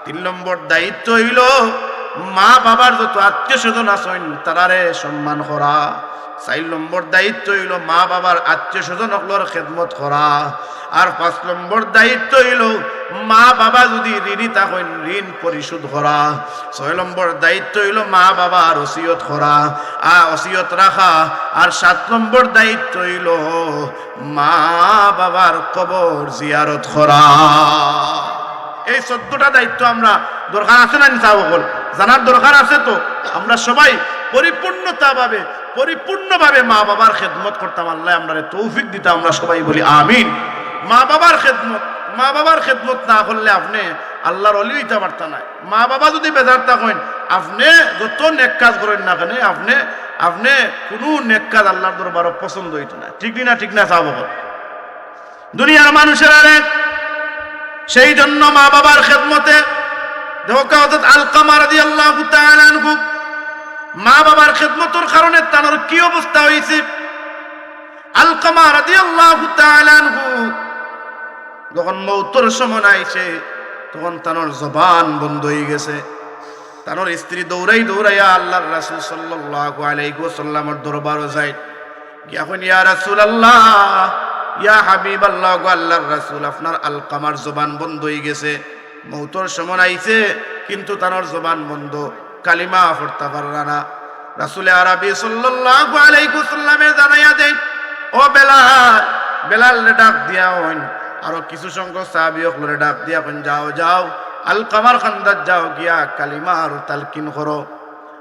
তিন নম্বর দায়িত্ব অইলো মা বাবার যত আত্মীয় স্বজন আছইন, তারারে সম্মান করা। চাইর নম্বর দায়িত্ব অইলো মা বাবার আত্মীয় স্বজন অকলর খেদমত করা। আর পাঁচ নম্বর দায়িত্ব অইলো মা বাবা যুদি ঋণী থাকইন, ঋণ পরিশোধ করা। ছয় নম্বর দায়িত্ব অইলো মা বাবার ওসিয়ত করা, আ, ওসিয়ত রাখা। আর সাত নম্বর দায়িত্ব অইলো মা বাবার কবর জিয়ারত করা। এই চৌদ্দটা দায়িত্ব আমরা দরকার আছে না নি সাব অকল? জানার দরকার আছে তো। আমরা সবাই পরিপূর্ণতাভাবে, পরিপূর্ণভাবে মা বাবার খেদমত করতাম। আল্লায় আমরারে তৌফিক দিতা, আমরা সবাই বলি আমিন। মা বাবার খেদমত, মা বাবার খেদমত না করলে আপনে আল্লাহর অলি অইতা পারতা নায়। মা বাবা যুদি বেজার থাকইন, আপনে যত নেক কাজ করইন না কেনে, আপনে, আপনে কুনু নেক কাজ আল্লাহর দরবারো পছন্দ অইতো নায়। ঠিক নি না? ঠিক না সাব অকল? দুনিয়ার মানুষের আরেক, সেই জন্য মা বাবার খেদমতে দেখউক্কা হযরত আলকামা রাদিয়াল্লাহু তাআলা আনহু, মা বাবার খেদমতর কারণে তানর কি অবস্থা অইছে। আলকামা রাদিয়াল্লাহু তাআলা আনহু যখন মউতর সময় আইছে, তখন তানর জবান বন্ধ অইগেছে। তানর স্ত্রী দৌড়াই দৌড়াইয়া আল্লাহর রাসূল সাল্লাল্লাহু আলাইহি ওয়াসাল্লামর দরবারো যায়। গিয়া কইন, "ইয়া রাসূলুল্লাহ, ইয়া হাবিবাল্লাহ, গো আল্লাহর রাসূল, আপনার আলকামার জবান বন্ধ অইগেছে, মউতর সময় আইছে, কিন্তু তানর জবান বন্ধ, কালিমা পড়তা পাররা না।" রাসূলে আরবি সাল্লাল্লাহু আলাইহি ওয়াসাল্লামে জানাইয়া দেইন, "ও বেলাল, বেলালরে ডাক দিয়া কইন, আরো কিছু সংখ্যক সাহাবী অকলরে ডাক দিয়া কইন, যাও, যাও, আলকামার কান্দাত যাও, গিয়া কালিমার তালকিন করো।"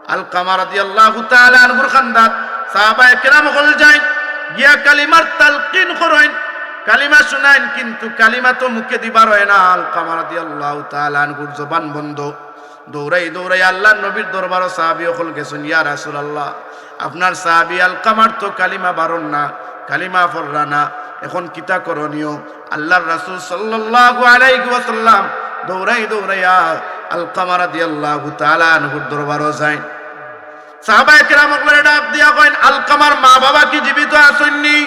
আলকামা রাদিয়াল্লাহু তাআলা আনহুর কান্দাত সাহাবায়ে কেরাম অকল যাইন, গিয়া কালিমার তালকিন করইন, কালিমা শুনাইন, কিন্তু কালিমা তো মুখে দিবার অয় না। আলকামা রাদিয়াল্লাহু তাআলা আনহুর জবান বন্ধ। দৌড়াই দৌড়াই আল্লাহর নবীর দরবারো সাহাবী অকল গেছইন, "ইয়া রাসূলুল্লাহ, আপনার সাহাবী আলকামার তো কালিমা বারর না, কালিমা পড়রা না, এখন কিতা করণীয়?" আল্লাহর রাসূল সাল্লাল্লাহু আলাইহি ওয়াসাল্লাম দৌড়াই দৌড়াইয়া আলকামা রাদিয়াল্লাহু তাআলা আনহুর দরবারো যাইন। সাহাবায়ে কেরাম অকলরে ডাক দিয়া কইন, "আলকামার মা বাবা কি জীবিত আছইন নি?"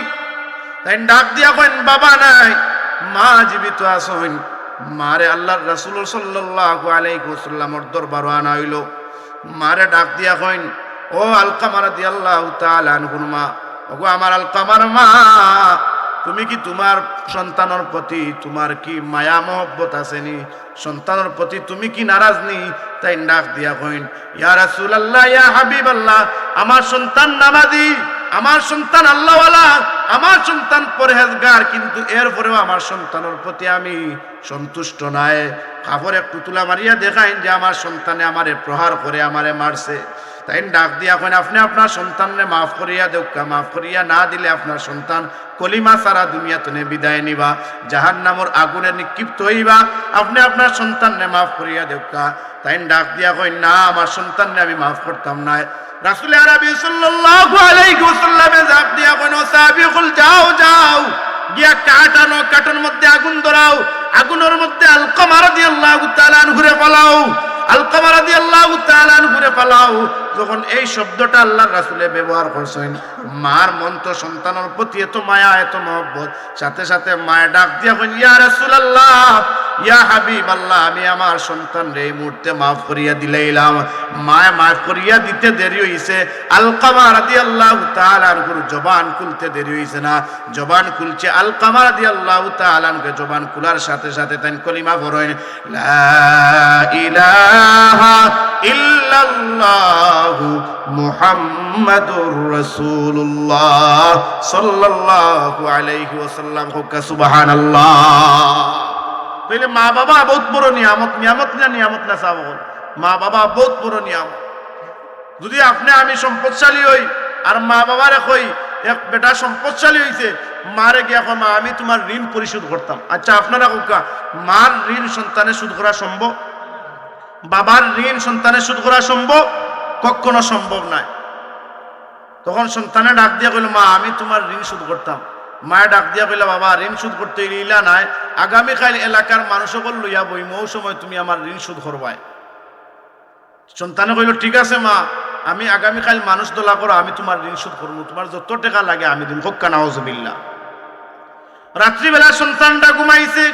তাইন ডাক দিয়া কইন, "বাবা নাই, মা জীবিত আছইন।" মারে আল্লাহর রাসূল সাল্লাল্লাহু আলাইহি ওয়াসাল্লামর দরবারো আনা অইলো। মারে ডাক দিয়া কইন, "ও আলকামা রাদিয়াল্লাহু তাআলা আনহুর মা, ওগো আমার আলকামার মা, তুমি কি তুমার সন্তানর প্রতি তুমার কি মায়া মহব্বত আছে নি? সন্তানর প্রতি তুমি কি নারাজ নি? তাইন ডাক দিয়া কইন, ইয়া রাসূলুল্লাহ, ইয়া হাবিবাল্লাহ, আমার সন্তান নামাজি, আমার সন্তান আল্লাহওয়ালা, আমার সন্তান পরহেজগার, কিন্তু এরপরেও আমার সন্তানর প্রতি আমি সন্তুষ্ট নায়। কাপড় একটু তুলা মারিয়া দেখাইন যে আমার সন্তানে আমারে প্রহার করে, আমারে মারছে। তাইন ডাক দিয়া কইন, আপনে আপনার সন্তানরে মাফ করিয়া দেউক্কা, মাফ করিয়া না দিলে আপনার সন্তান কলিমা ছাড়া দুনিয়া তনে বিদায় নিবা, জাহান্নামর আগুনে নিক্ষিপ্ত অইবা। আপনে আপনার সন্তানরে মাফ করিয়া দেউক্কা। তাইন ডাক দিয়া কইন, না, আমার সন্তানরে আমি মাফ করতাম নায়। রাসূলে আরবি সাল্লাল্লাহু আলাইহি ওয়াসাল্লামে ডাক দিয়া কইন, ও সাহাবী অকল, যাও, যাও, গিয়া কাঠ আনো, কাঠর মধ্যে আগুন ধরাও, আগুনর মধ্যে আলকামা রাদিয়াল্লাহু তাআলা আনহুরে ফালাও, আলকামা রাদিয়াল্লাহু তাআলা আনহুরে ফালাও। যখন এই শব্দটা আল্লাহর রাসূলে ব্যবহার করছইন, মার মন তো সন্তানর প্রতি এত মায়া, এত মহব্বত, সাথে সাথে মায়ে ডাক দিয়া কইন, ইয়া রাসূলুল্লাহ, ইয়া হাবিবাল্লাহ, আমি আমার সন্তানরে এই মুহূর্তে মাফ করিয়া দিলাইলাম। মায়ে মাফ করিয়া দিতে দেরি অইছে, আলকামা রাদিয়াল্লাহু তাআলা আনহুর জবান খুলতে দেরি অইছে না। জবান খুলছে, আলকামা রাদিয়াল্লাহু তাআলা আনহুর জবান খুলার সাথে সাথে তাইন কলিমা পড়ইন, লা ইলাহা ইল্লাল্লাহু মুহাম্মাদুর রাসূলুল্লাহ সাল্লাল্লাহু আলাইহি ওয়াসাল্লাম। কউক্কা সুবহানাল্লাহ। তাইলে মা বাবা বউত বড় নিয়ামত, নিয়ামত না, নিয়ামত না সাব অকল? মা বাবা বউত বড় নিয়ামত। যুদি আপনে আমি সম্পদশালী অই, আর মা বাবারে কই, এক বেটা সম্পদশালী অইছে, মারে গিয়া কয়, মা, আমি তুমার ঋণ পরিশোধ করতাম। আচ্ছা, আপনারা কউক্কা, মার ঋণ সন্তানে শোধ করা সম্ভব? বাবার ঋণ সন্তানে শোধ করা সম্ভব? কখনো সম্ভব নায়। তখন সন্তানে ডাক দিয়া কইল, মা, আমি তুমার ঋণ শোধ করতাম। মায়ে ডাক দিয়া কইলা, বাবা, ঋণ শোধ করতে অইলে ইলা নায়, আগামীকাইল এলাকার মানুষ অকল লইয়া বইমু, অউ সময় তুমি আমার ঋণ শোধ করবায়। সন্তানে কইল, ঠিক আছে মা, আমি আগামীকাইল মানুষ দলা করো, আমি তুমার ঋণ শোধ করমু, তুমার যত টেকা লাগে আমি দিমু। কউক্কা নাউজুবিল্লাহ। রাত্রিবেলা সন্তানটা ঘুমাইছে,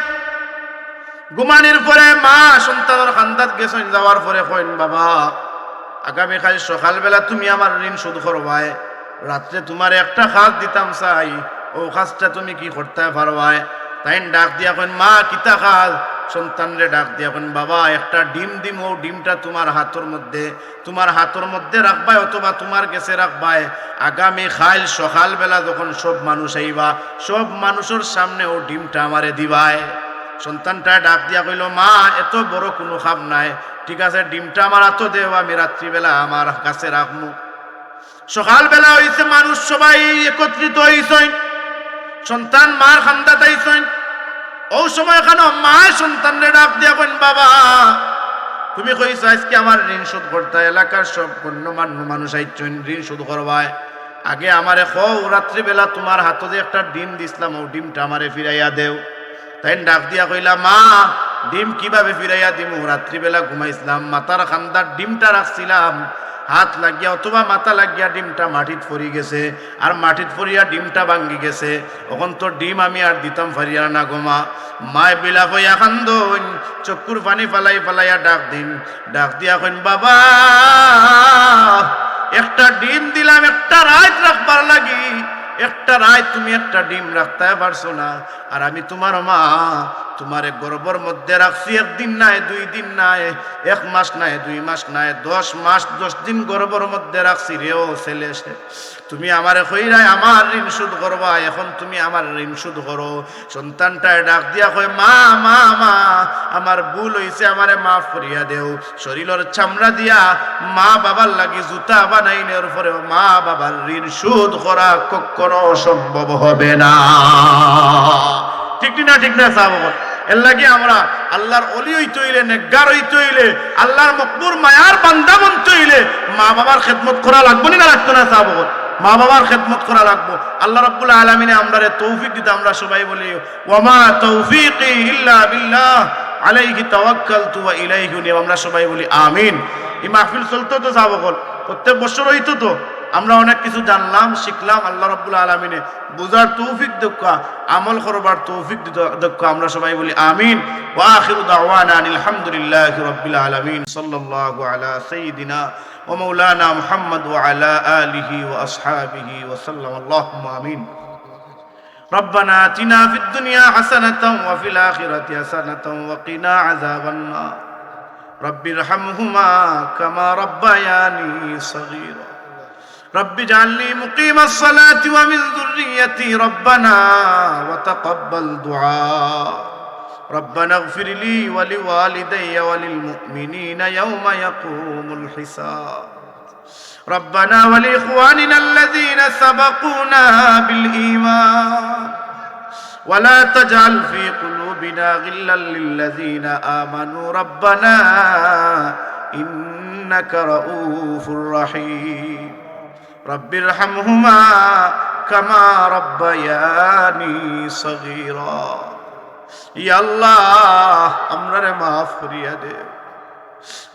ঘুমানির পরে মা সন্তানর কান্দাত গেছইন, যাওয়ার পরে কইন, বাবা, আগামীকাইল সকালবেলা তুমি আমার ঋণ শোধ করবায়, রাত্রে তুমারে একটা কাজ দিতাম চাই, অউ কাজটা তুমি কি করতায় পারবায়? তাইন ডাক দিয়া কইন, মা, কিতা কাজ? সন্তানরে ডাক দিয়া কইন, বাবা, একটা ডিম দিমু, অউ ডিমটা তুমার হাতর মধ্যে, তুমার হাতর মধ্যে রাখবায় অথবা তুমার গেছে রাখবায়। আগামীকাইল সকালবেলা যখন সব মানুষ আইবা, সব মানুষর সামনে অউ ডিমটা আমারে দিবায়। সন্তানটায় ডাক দিয়া কইল, মা, এত বড় কুনু কাম নায়, ঠিক আছে, ডিমটা আমার আতো দেও, আমি রাত্রিবেলা আমার গেছে রাখমু। সকালবেলা অইছে, মানুষ সবাই একত্রিত অইছইন, সন্তান মার কান্দাত আইছইন। অউ সময় কেনো মায় সন্তানরে ডাক দিয়া কইন, বাবা, তুমি কইছো আইজকে আমার ঋণ শোধ করতায়, এলাকার সব গণ্যমান্য মানুষ আইছইন, ঋণ শোধ করবায়। আগে আমারে কও, রাত্রিবেলা তুমার হাতো যে একটা ডিম দিছলাম, অউ ডিমটা আমারে ফিরাইয়া দেও। তাইন ডাক দিয়া কইলা, মা, ডিম কিভাবে ফিরাইয়া দিমু? রাত্রিবেলা ঘুমাইছলাম, মাথার কান্দাত ডিমটা রাখছিলাম, হাত লাগিয়া অথবা মাথা লাগিয়া ডিমটা মাটিত পড়ি গেছে, আর মাটিত পড়িয়া ডিমটা ভাঙ্গি গেছে। অখন তো ডিম আমি আর দিতাম পারিয়ার না গো মা। মায় বিলাপ অইয়া কান্দইন, চক্ষুর পানি ফালাই ফালাইয়া ডাক দিন, ডাক দিয়া কইন, বাবা, একটা ডিম দিলাম একটা রাইত রাখবার লাগি, একটা রাইত তুমি একটা ডিম রাখতায় পারছো না, আর আমি তুমার মা, তুমারে গর্ভর মধ্যে রাখছি একদিন নায়, দুই দিন নায়, এক মাস নায়, দুই মাস নায়, দশ মাস দশ দিন গর্ভর মধ্যে রাখছি রে ও ছেলে। তুমি আমারে কইরায় আমার ঋণ শোধ করবায়, অখন তুমি আমার ঋণ শোধ করো। সন্তানটায় ডাক দিয়া কয়, মা, মা, মা, আমার ভুল অইছে, আমারে মাফ করিয়া দেও। শরীলর চামড়া দিয়া মা বাবার লাগি জুতা বানাইনের পরেও মা বাবার ঋণ শোধ করা কখনো সম্ভব হবে না। ঠিক নি না? ঠিক না সাব অকল? এরলাগি আমরা আল্লার অলি অইতে অইলে, নেককার অইতে অইলে, আল্লার মকবুল মায়ার বান্দা বনতে অইলে মা বাবার খেদমত করা লাগবো নি না লাগতো না সাব অকল? মা বাবার খেদমত করা লাগবো। আল্লা রাব্বুল আলামিনে আমরারে তৌফিক দিতা, আমরা সবাই বলি, ওয়া মা তাওফীকি ইল্লা বিল্লাহ, আলাইহি তাওয়াক্কালতু ওয়া ইলাইহি উনীব। আমরা সবাই বলি আমিন। ই মাহফিল চলতো তো সাব অকল, প্রত্যেক বছর অইতো তো। আমরা অনেক কিছু জানলাম, শিখলাম। আল্লা রাব্বুল আলামিনে বুঝার তৌফিক দেউক্কা, আমল করবার তৌফিক দেউক্কা। আমরা সবাই বলি আমিন। ওয়া আখিরু দাওয়ানা আনিল হামদুলিল্লাহি রাব্বিল আলামিন। সাল্লাল্লাহু আলা সাইয়্যিদিনা ওয়া মাওলানা মুহাম্মদ ওয়া আলা আলিহি ওয়া আসহাবিহি ওয়া সাল্লাম। আল্লাহুম্মা আমিন। ربنا آتنا في الدنيا حسنة وفي الآخرة حسنة وقنا عذاب النار. رب ارحمهما كما ربياني صغيرا. رب اجعلني مقيم الصلاة ومن ذريتي. ربنا وتقبل دعاء. ربنا اغفر لي ولوالدي وللمؤمنين يوم يقوم الحساب. ربنا ولإخواننا الذين سبقونا بالإيمان ولا تجعل في قلوبنا غلا للذين آمنوا ربنا إنك رءوف رحيم. رب ارحمهما كما ربياني صغيرا. ইয়া আল্লাহ, আমরারে মাফ করিয়া দেও।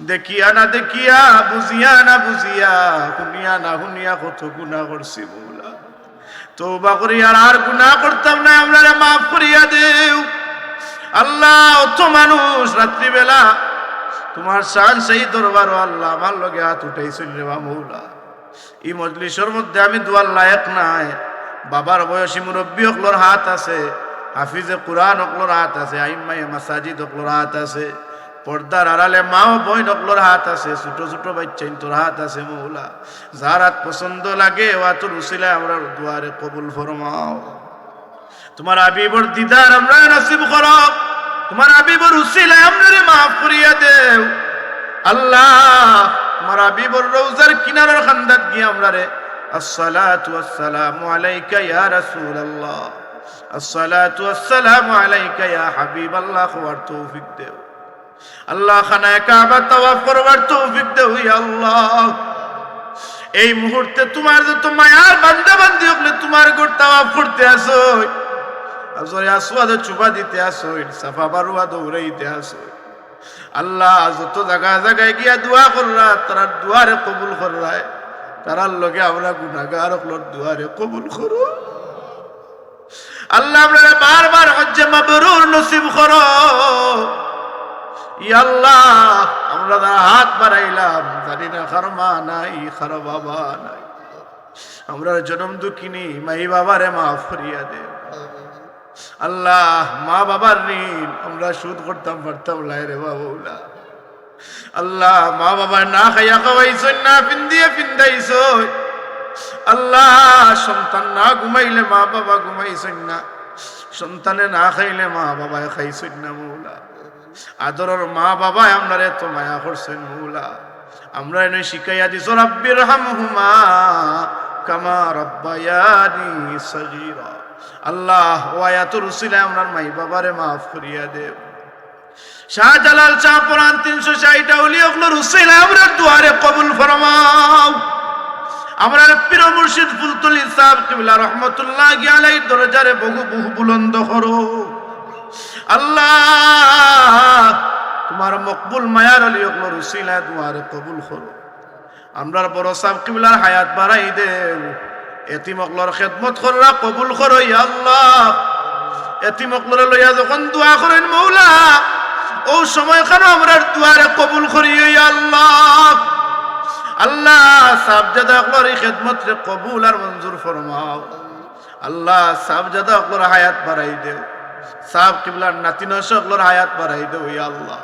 দেখিয়া না দেখিয়া, বুঝিয়া না বুঝিয়া, হুনিয়া না হুনিয়া কত গুনা করছি মৌলা। তওবা করি আর, আর গুনা করতাম না, আমরারে মাফ করিয়া দেও। আল্লাহ, অত মানুষ রাত্রিবেলা তুমার শান সেই দরবারো আল্লাহ আমার লগে আত উঠাইছইন রে বা মৌলা। ই মজলিসর মধ্যে আমি দোয়ার লায়েক নায়। বাবার বয়সী মুরব্বি অকলর আত আছে, হাফিজে কুরআন অকলর আত আছে, আইম্মায়ে মাসাজিদ অকলর আত আছে, পর্দার আড়ালে মা ও বইন অকলর আত আছে, ছোট ছোট বাইচ্চাইন্তর আত আছে মৌলা। যার আত পছন্দ লাগে, অউ আতর উসিলায় আমরার দোয়ারে কবুল ফরমাও। তুমার হাবিবর দিদার আমরারে নসিব করো। তুমার হাবিবর উসিলায় আমরারে মাফ করিয়া দেও। আল্লাহ, তুমার হাবিবর রওজার কিনারর কান্দাত গিয়া আমরারে আসসালাতু ওয়াসসালামু আলাইকা ইয়া রাসূলুল্লাহ, আসসালাতু ওয়াসসালামু আলাইকা ইয়া হাবিবাল্লাহ কওয়ার তৌফিক দেও। আল্লাহ, খানায়ে কাবা তাওয়াফ করবার তৌফিক দেও, ইয়া আল্লাহ। এই মুহূর্তে তুমার যত মায়ার বান্দা বান্দি অকলে তুমার ঘর তাওয়াফ করতে আছইন, হাজরে আসওয়াদো চুমা দিতে আছইন, সাফা মারওয়া দৌড়াইতে আছইন, আল্লাহ, যত জাগায় জাগায় গিয়া দোয়া কররা, তারার দোয়ারে কবুল কররায়, তারার লগে আমরা গুনাগার অকলর দোয়ারে কবুল করো। আল্লাহ, আমরারে বারবার হজ্জে মাবরুর নসিব করো। ইয়া আল্লাহ, আমরা যারা আত বাড়াইলাম, জানি না কার মা নাই, কার বাবা নাই। আমরার জনম দুঃখিনী মাই বাবারে মাফ করিয়া দেও। আল্লাহ, মা বাবার ঋণ আমরা শোধ করতাম পারতাম নায় রে বা মৌলা। আল্লাহ, মা বাবায় না খাইয়া খাওয়াইছইন না, পিন্দিয়া পিন্দাইছইন। আল্লাহ, সন্তান না ঘুমাইলে মা বাবা ঘুমাইছইন না, সন্তানে না খাইলে মা বাবায় খাইছইন না মৌলা। আদরর মা বাবায় আমরারে এত মায়া করছইন মৌলা, আমরারে নু শিখাইয়া দিছো, "রাব্বির হামহুমা কামা রাব্বায়ানি সগীরা।" আল্লাহ, অউ আয়াতর উসিলায় আমরার মাই বাবারে মাফ করিয়া দেও। শাহজালাল শাহ পরান তিনশো ষাইট আউলিয়া অকলর উসিলায় আমরার দোয়ারে কবুল ফরমাও। আমরার পীর মুর্শিদ ফুলতলি ছাব কিবলা রহমতুল্লাহি আলাইহির দরজারে বহু বহু বুলন্দ করো। আল্লাহ, তুমার মকবুল মায়ার অলি অকলর উসিলায় দোয়ারে কবুল করো। আমরার বড় ছাব কিবলার হায়াত বাড়াই দেও। এতিম অকলর খেদমত কররা কবুল করো, ইয়া আল্লাহ। এতিম অকলরে লইয়া যখন দোয়া করইন মৌলা, অউ সময়খানো আমরার দোয়ারে কবুল করিও, ইয়া আল্লাহ। আল্লাহ, ছাবজাদা অকলর ই খেদমতরে কবুল আর মঞ্জুর ফরমাও। আল্লাহ, ছাবজাদা অকলর হায়াত বাড়াই দেও। ছাব কিবলার নাতি নশা অকলর হায়াত বাড়াই দেও, ইয়া আল্লাহ।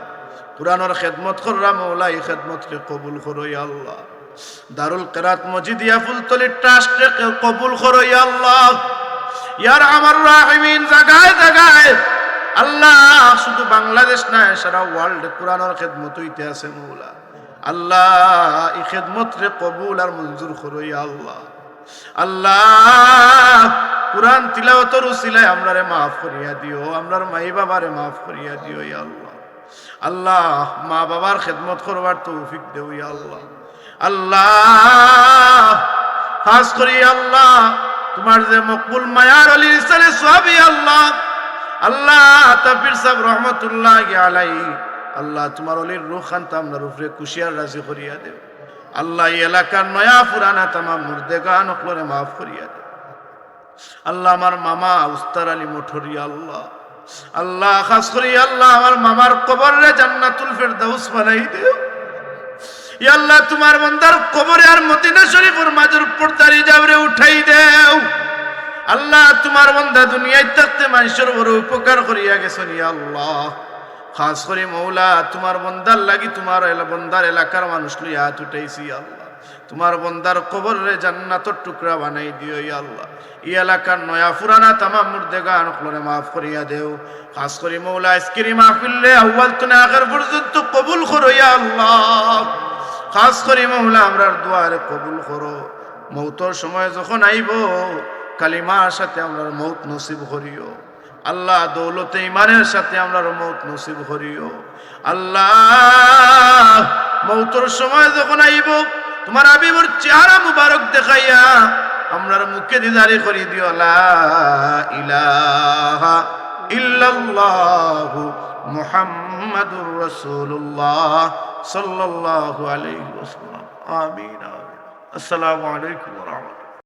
কুরআনর খেদমত কররা মৌলা, ই খেদমতরে কবুল করো, ইয়া আল্লাহ। দারুল কেরাত মজিদিয়া ফুলতলি ট্রাস্টরে কে-, কবুল করো, ইয়া আল্লাহ। ইয়া আরহামার রাহিমিন, জাগায় জাগায় আল্লাহ, শুধু বাংলাদেশ নায়, সারা ওয়ার্ল্ডে কুরআনর খেদমত অইতে আছে মৌলা। আল্লাহ, ই খেদমতরে কবুল আর মঞ্জুর করো, ইয়া আল্লাহ। আল্লাহ, কুরআন তিলাওয়াতর উসিলায় আমরারে মাফ করিয়া দিও, আমরার মাই বাবারে মাফ করিয়া দিও, ইয়া আল্লাহ। আল্লাহ, মা বাবার খেদমত করবার তৌফিক দেও, ইয়া আল্লাহ। আল্লাহ, খাস করি আল্লাহ, তুমার যে মকবুল মায়ার অলির ইরসালে সওয়াব, ইয়া আল্লাহ। আল্লাহ, আতা পীর ছাব রহমতুল্লাহি আলাইহি, আল্লাহ, তুমার অলির রুহখানতা আমরার উপরে খুশি আর রাজি করিয়া দেও। আল্লাহ, ই এলাকার নয়া পুরানা তামাম মুর্দেগান অকলরে মাফ করিয়া দেও। আল্লাহ, আমার মামা উস্তার আলী মঠর, ইয়া আল্লাহ। আল্লাহ, খাস করি, ইয়া আল্লাহ, আমার মামার কবররে জান্নাতুল ফেরদাউস বানাই দেও। ইয়া আল্লাহ, তুমার বান্দার কবরে আর মদিনা শরীফর মাজর পর্দার হিজাবরে উঠাই দেও। আল্লাহ, তুমার বন্দা দুনিয়াত থাকতে মানষর বড় উপকার করিয়া গেছইন, ইয়া আল্লাহ। খাস করি মৌলা, তুমার বন্দার লাগি তুমার এলা-, বন্দার এলাকার মানুষ লইয়া আত উঠাইছি, ইয়া আল্লাহ। তুমার বন্দার কবররে জান্নাতর টুকরা বানাই দিও, ইয়া আল্লাহ। ই এলাকার নয়া পুরানা তামাম মুর্দেগান অকলরে মাফ করিয়া দেও। খাস করি মৌলা, আইজকের ই মাহফিলরে আউয়াল তনে আখের পর্যন্ত কবুল করো, ইয়া আল্লাহ। খাস করি মৌলা, আমরার দোয়ারে কবুল করো। মৌতর সময় যখন আইবো, কালিমার সাথে আমরার মৌত নসিব করিও। আল্লাহ, দৌলতে ইমানের সাথে আমরার মৌত নসিব করিও। আল্লাহ, মৌতর সময় যখন আইবো, তুমার হাবিবর চেহারা মুবারক দেখাইয়া আমরার মুখে দিদারি করি দিও, লা ইলাহা ইল্লাল্লাহু মুহাম্মাদুর রাসূলুল্লাহ সাল্লাল্লাহু আলাইহি ওয়াসাল্লাম। আমিন, আমিন। আসসালামু আলাইকুম ওয়া রাহমাতুল্লাহ।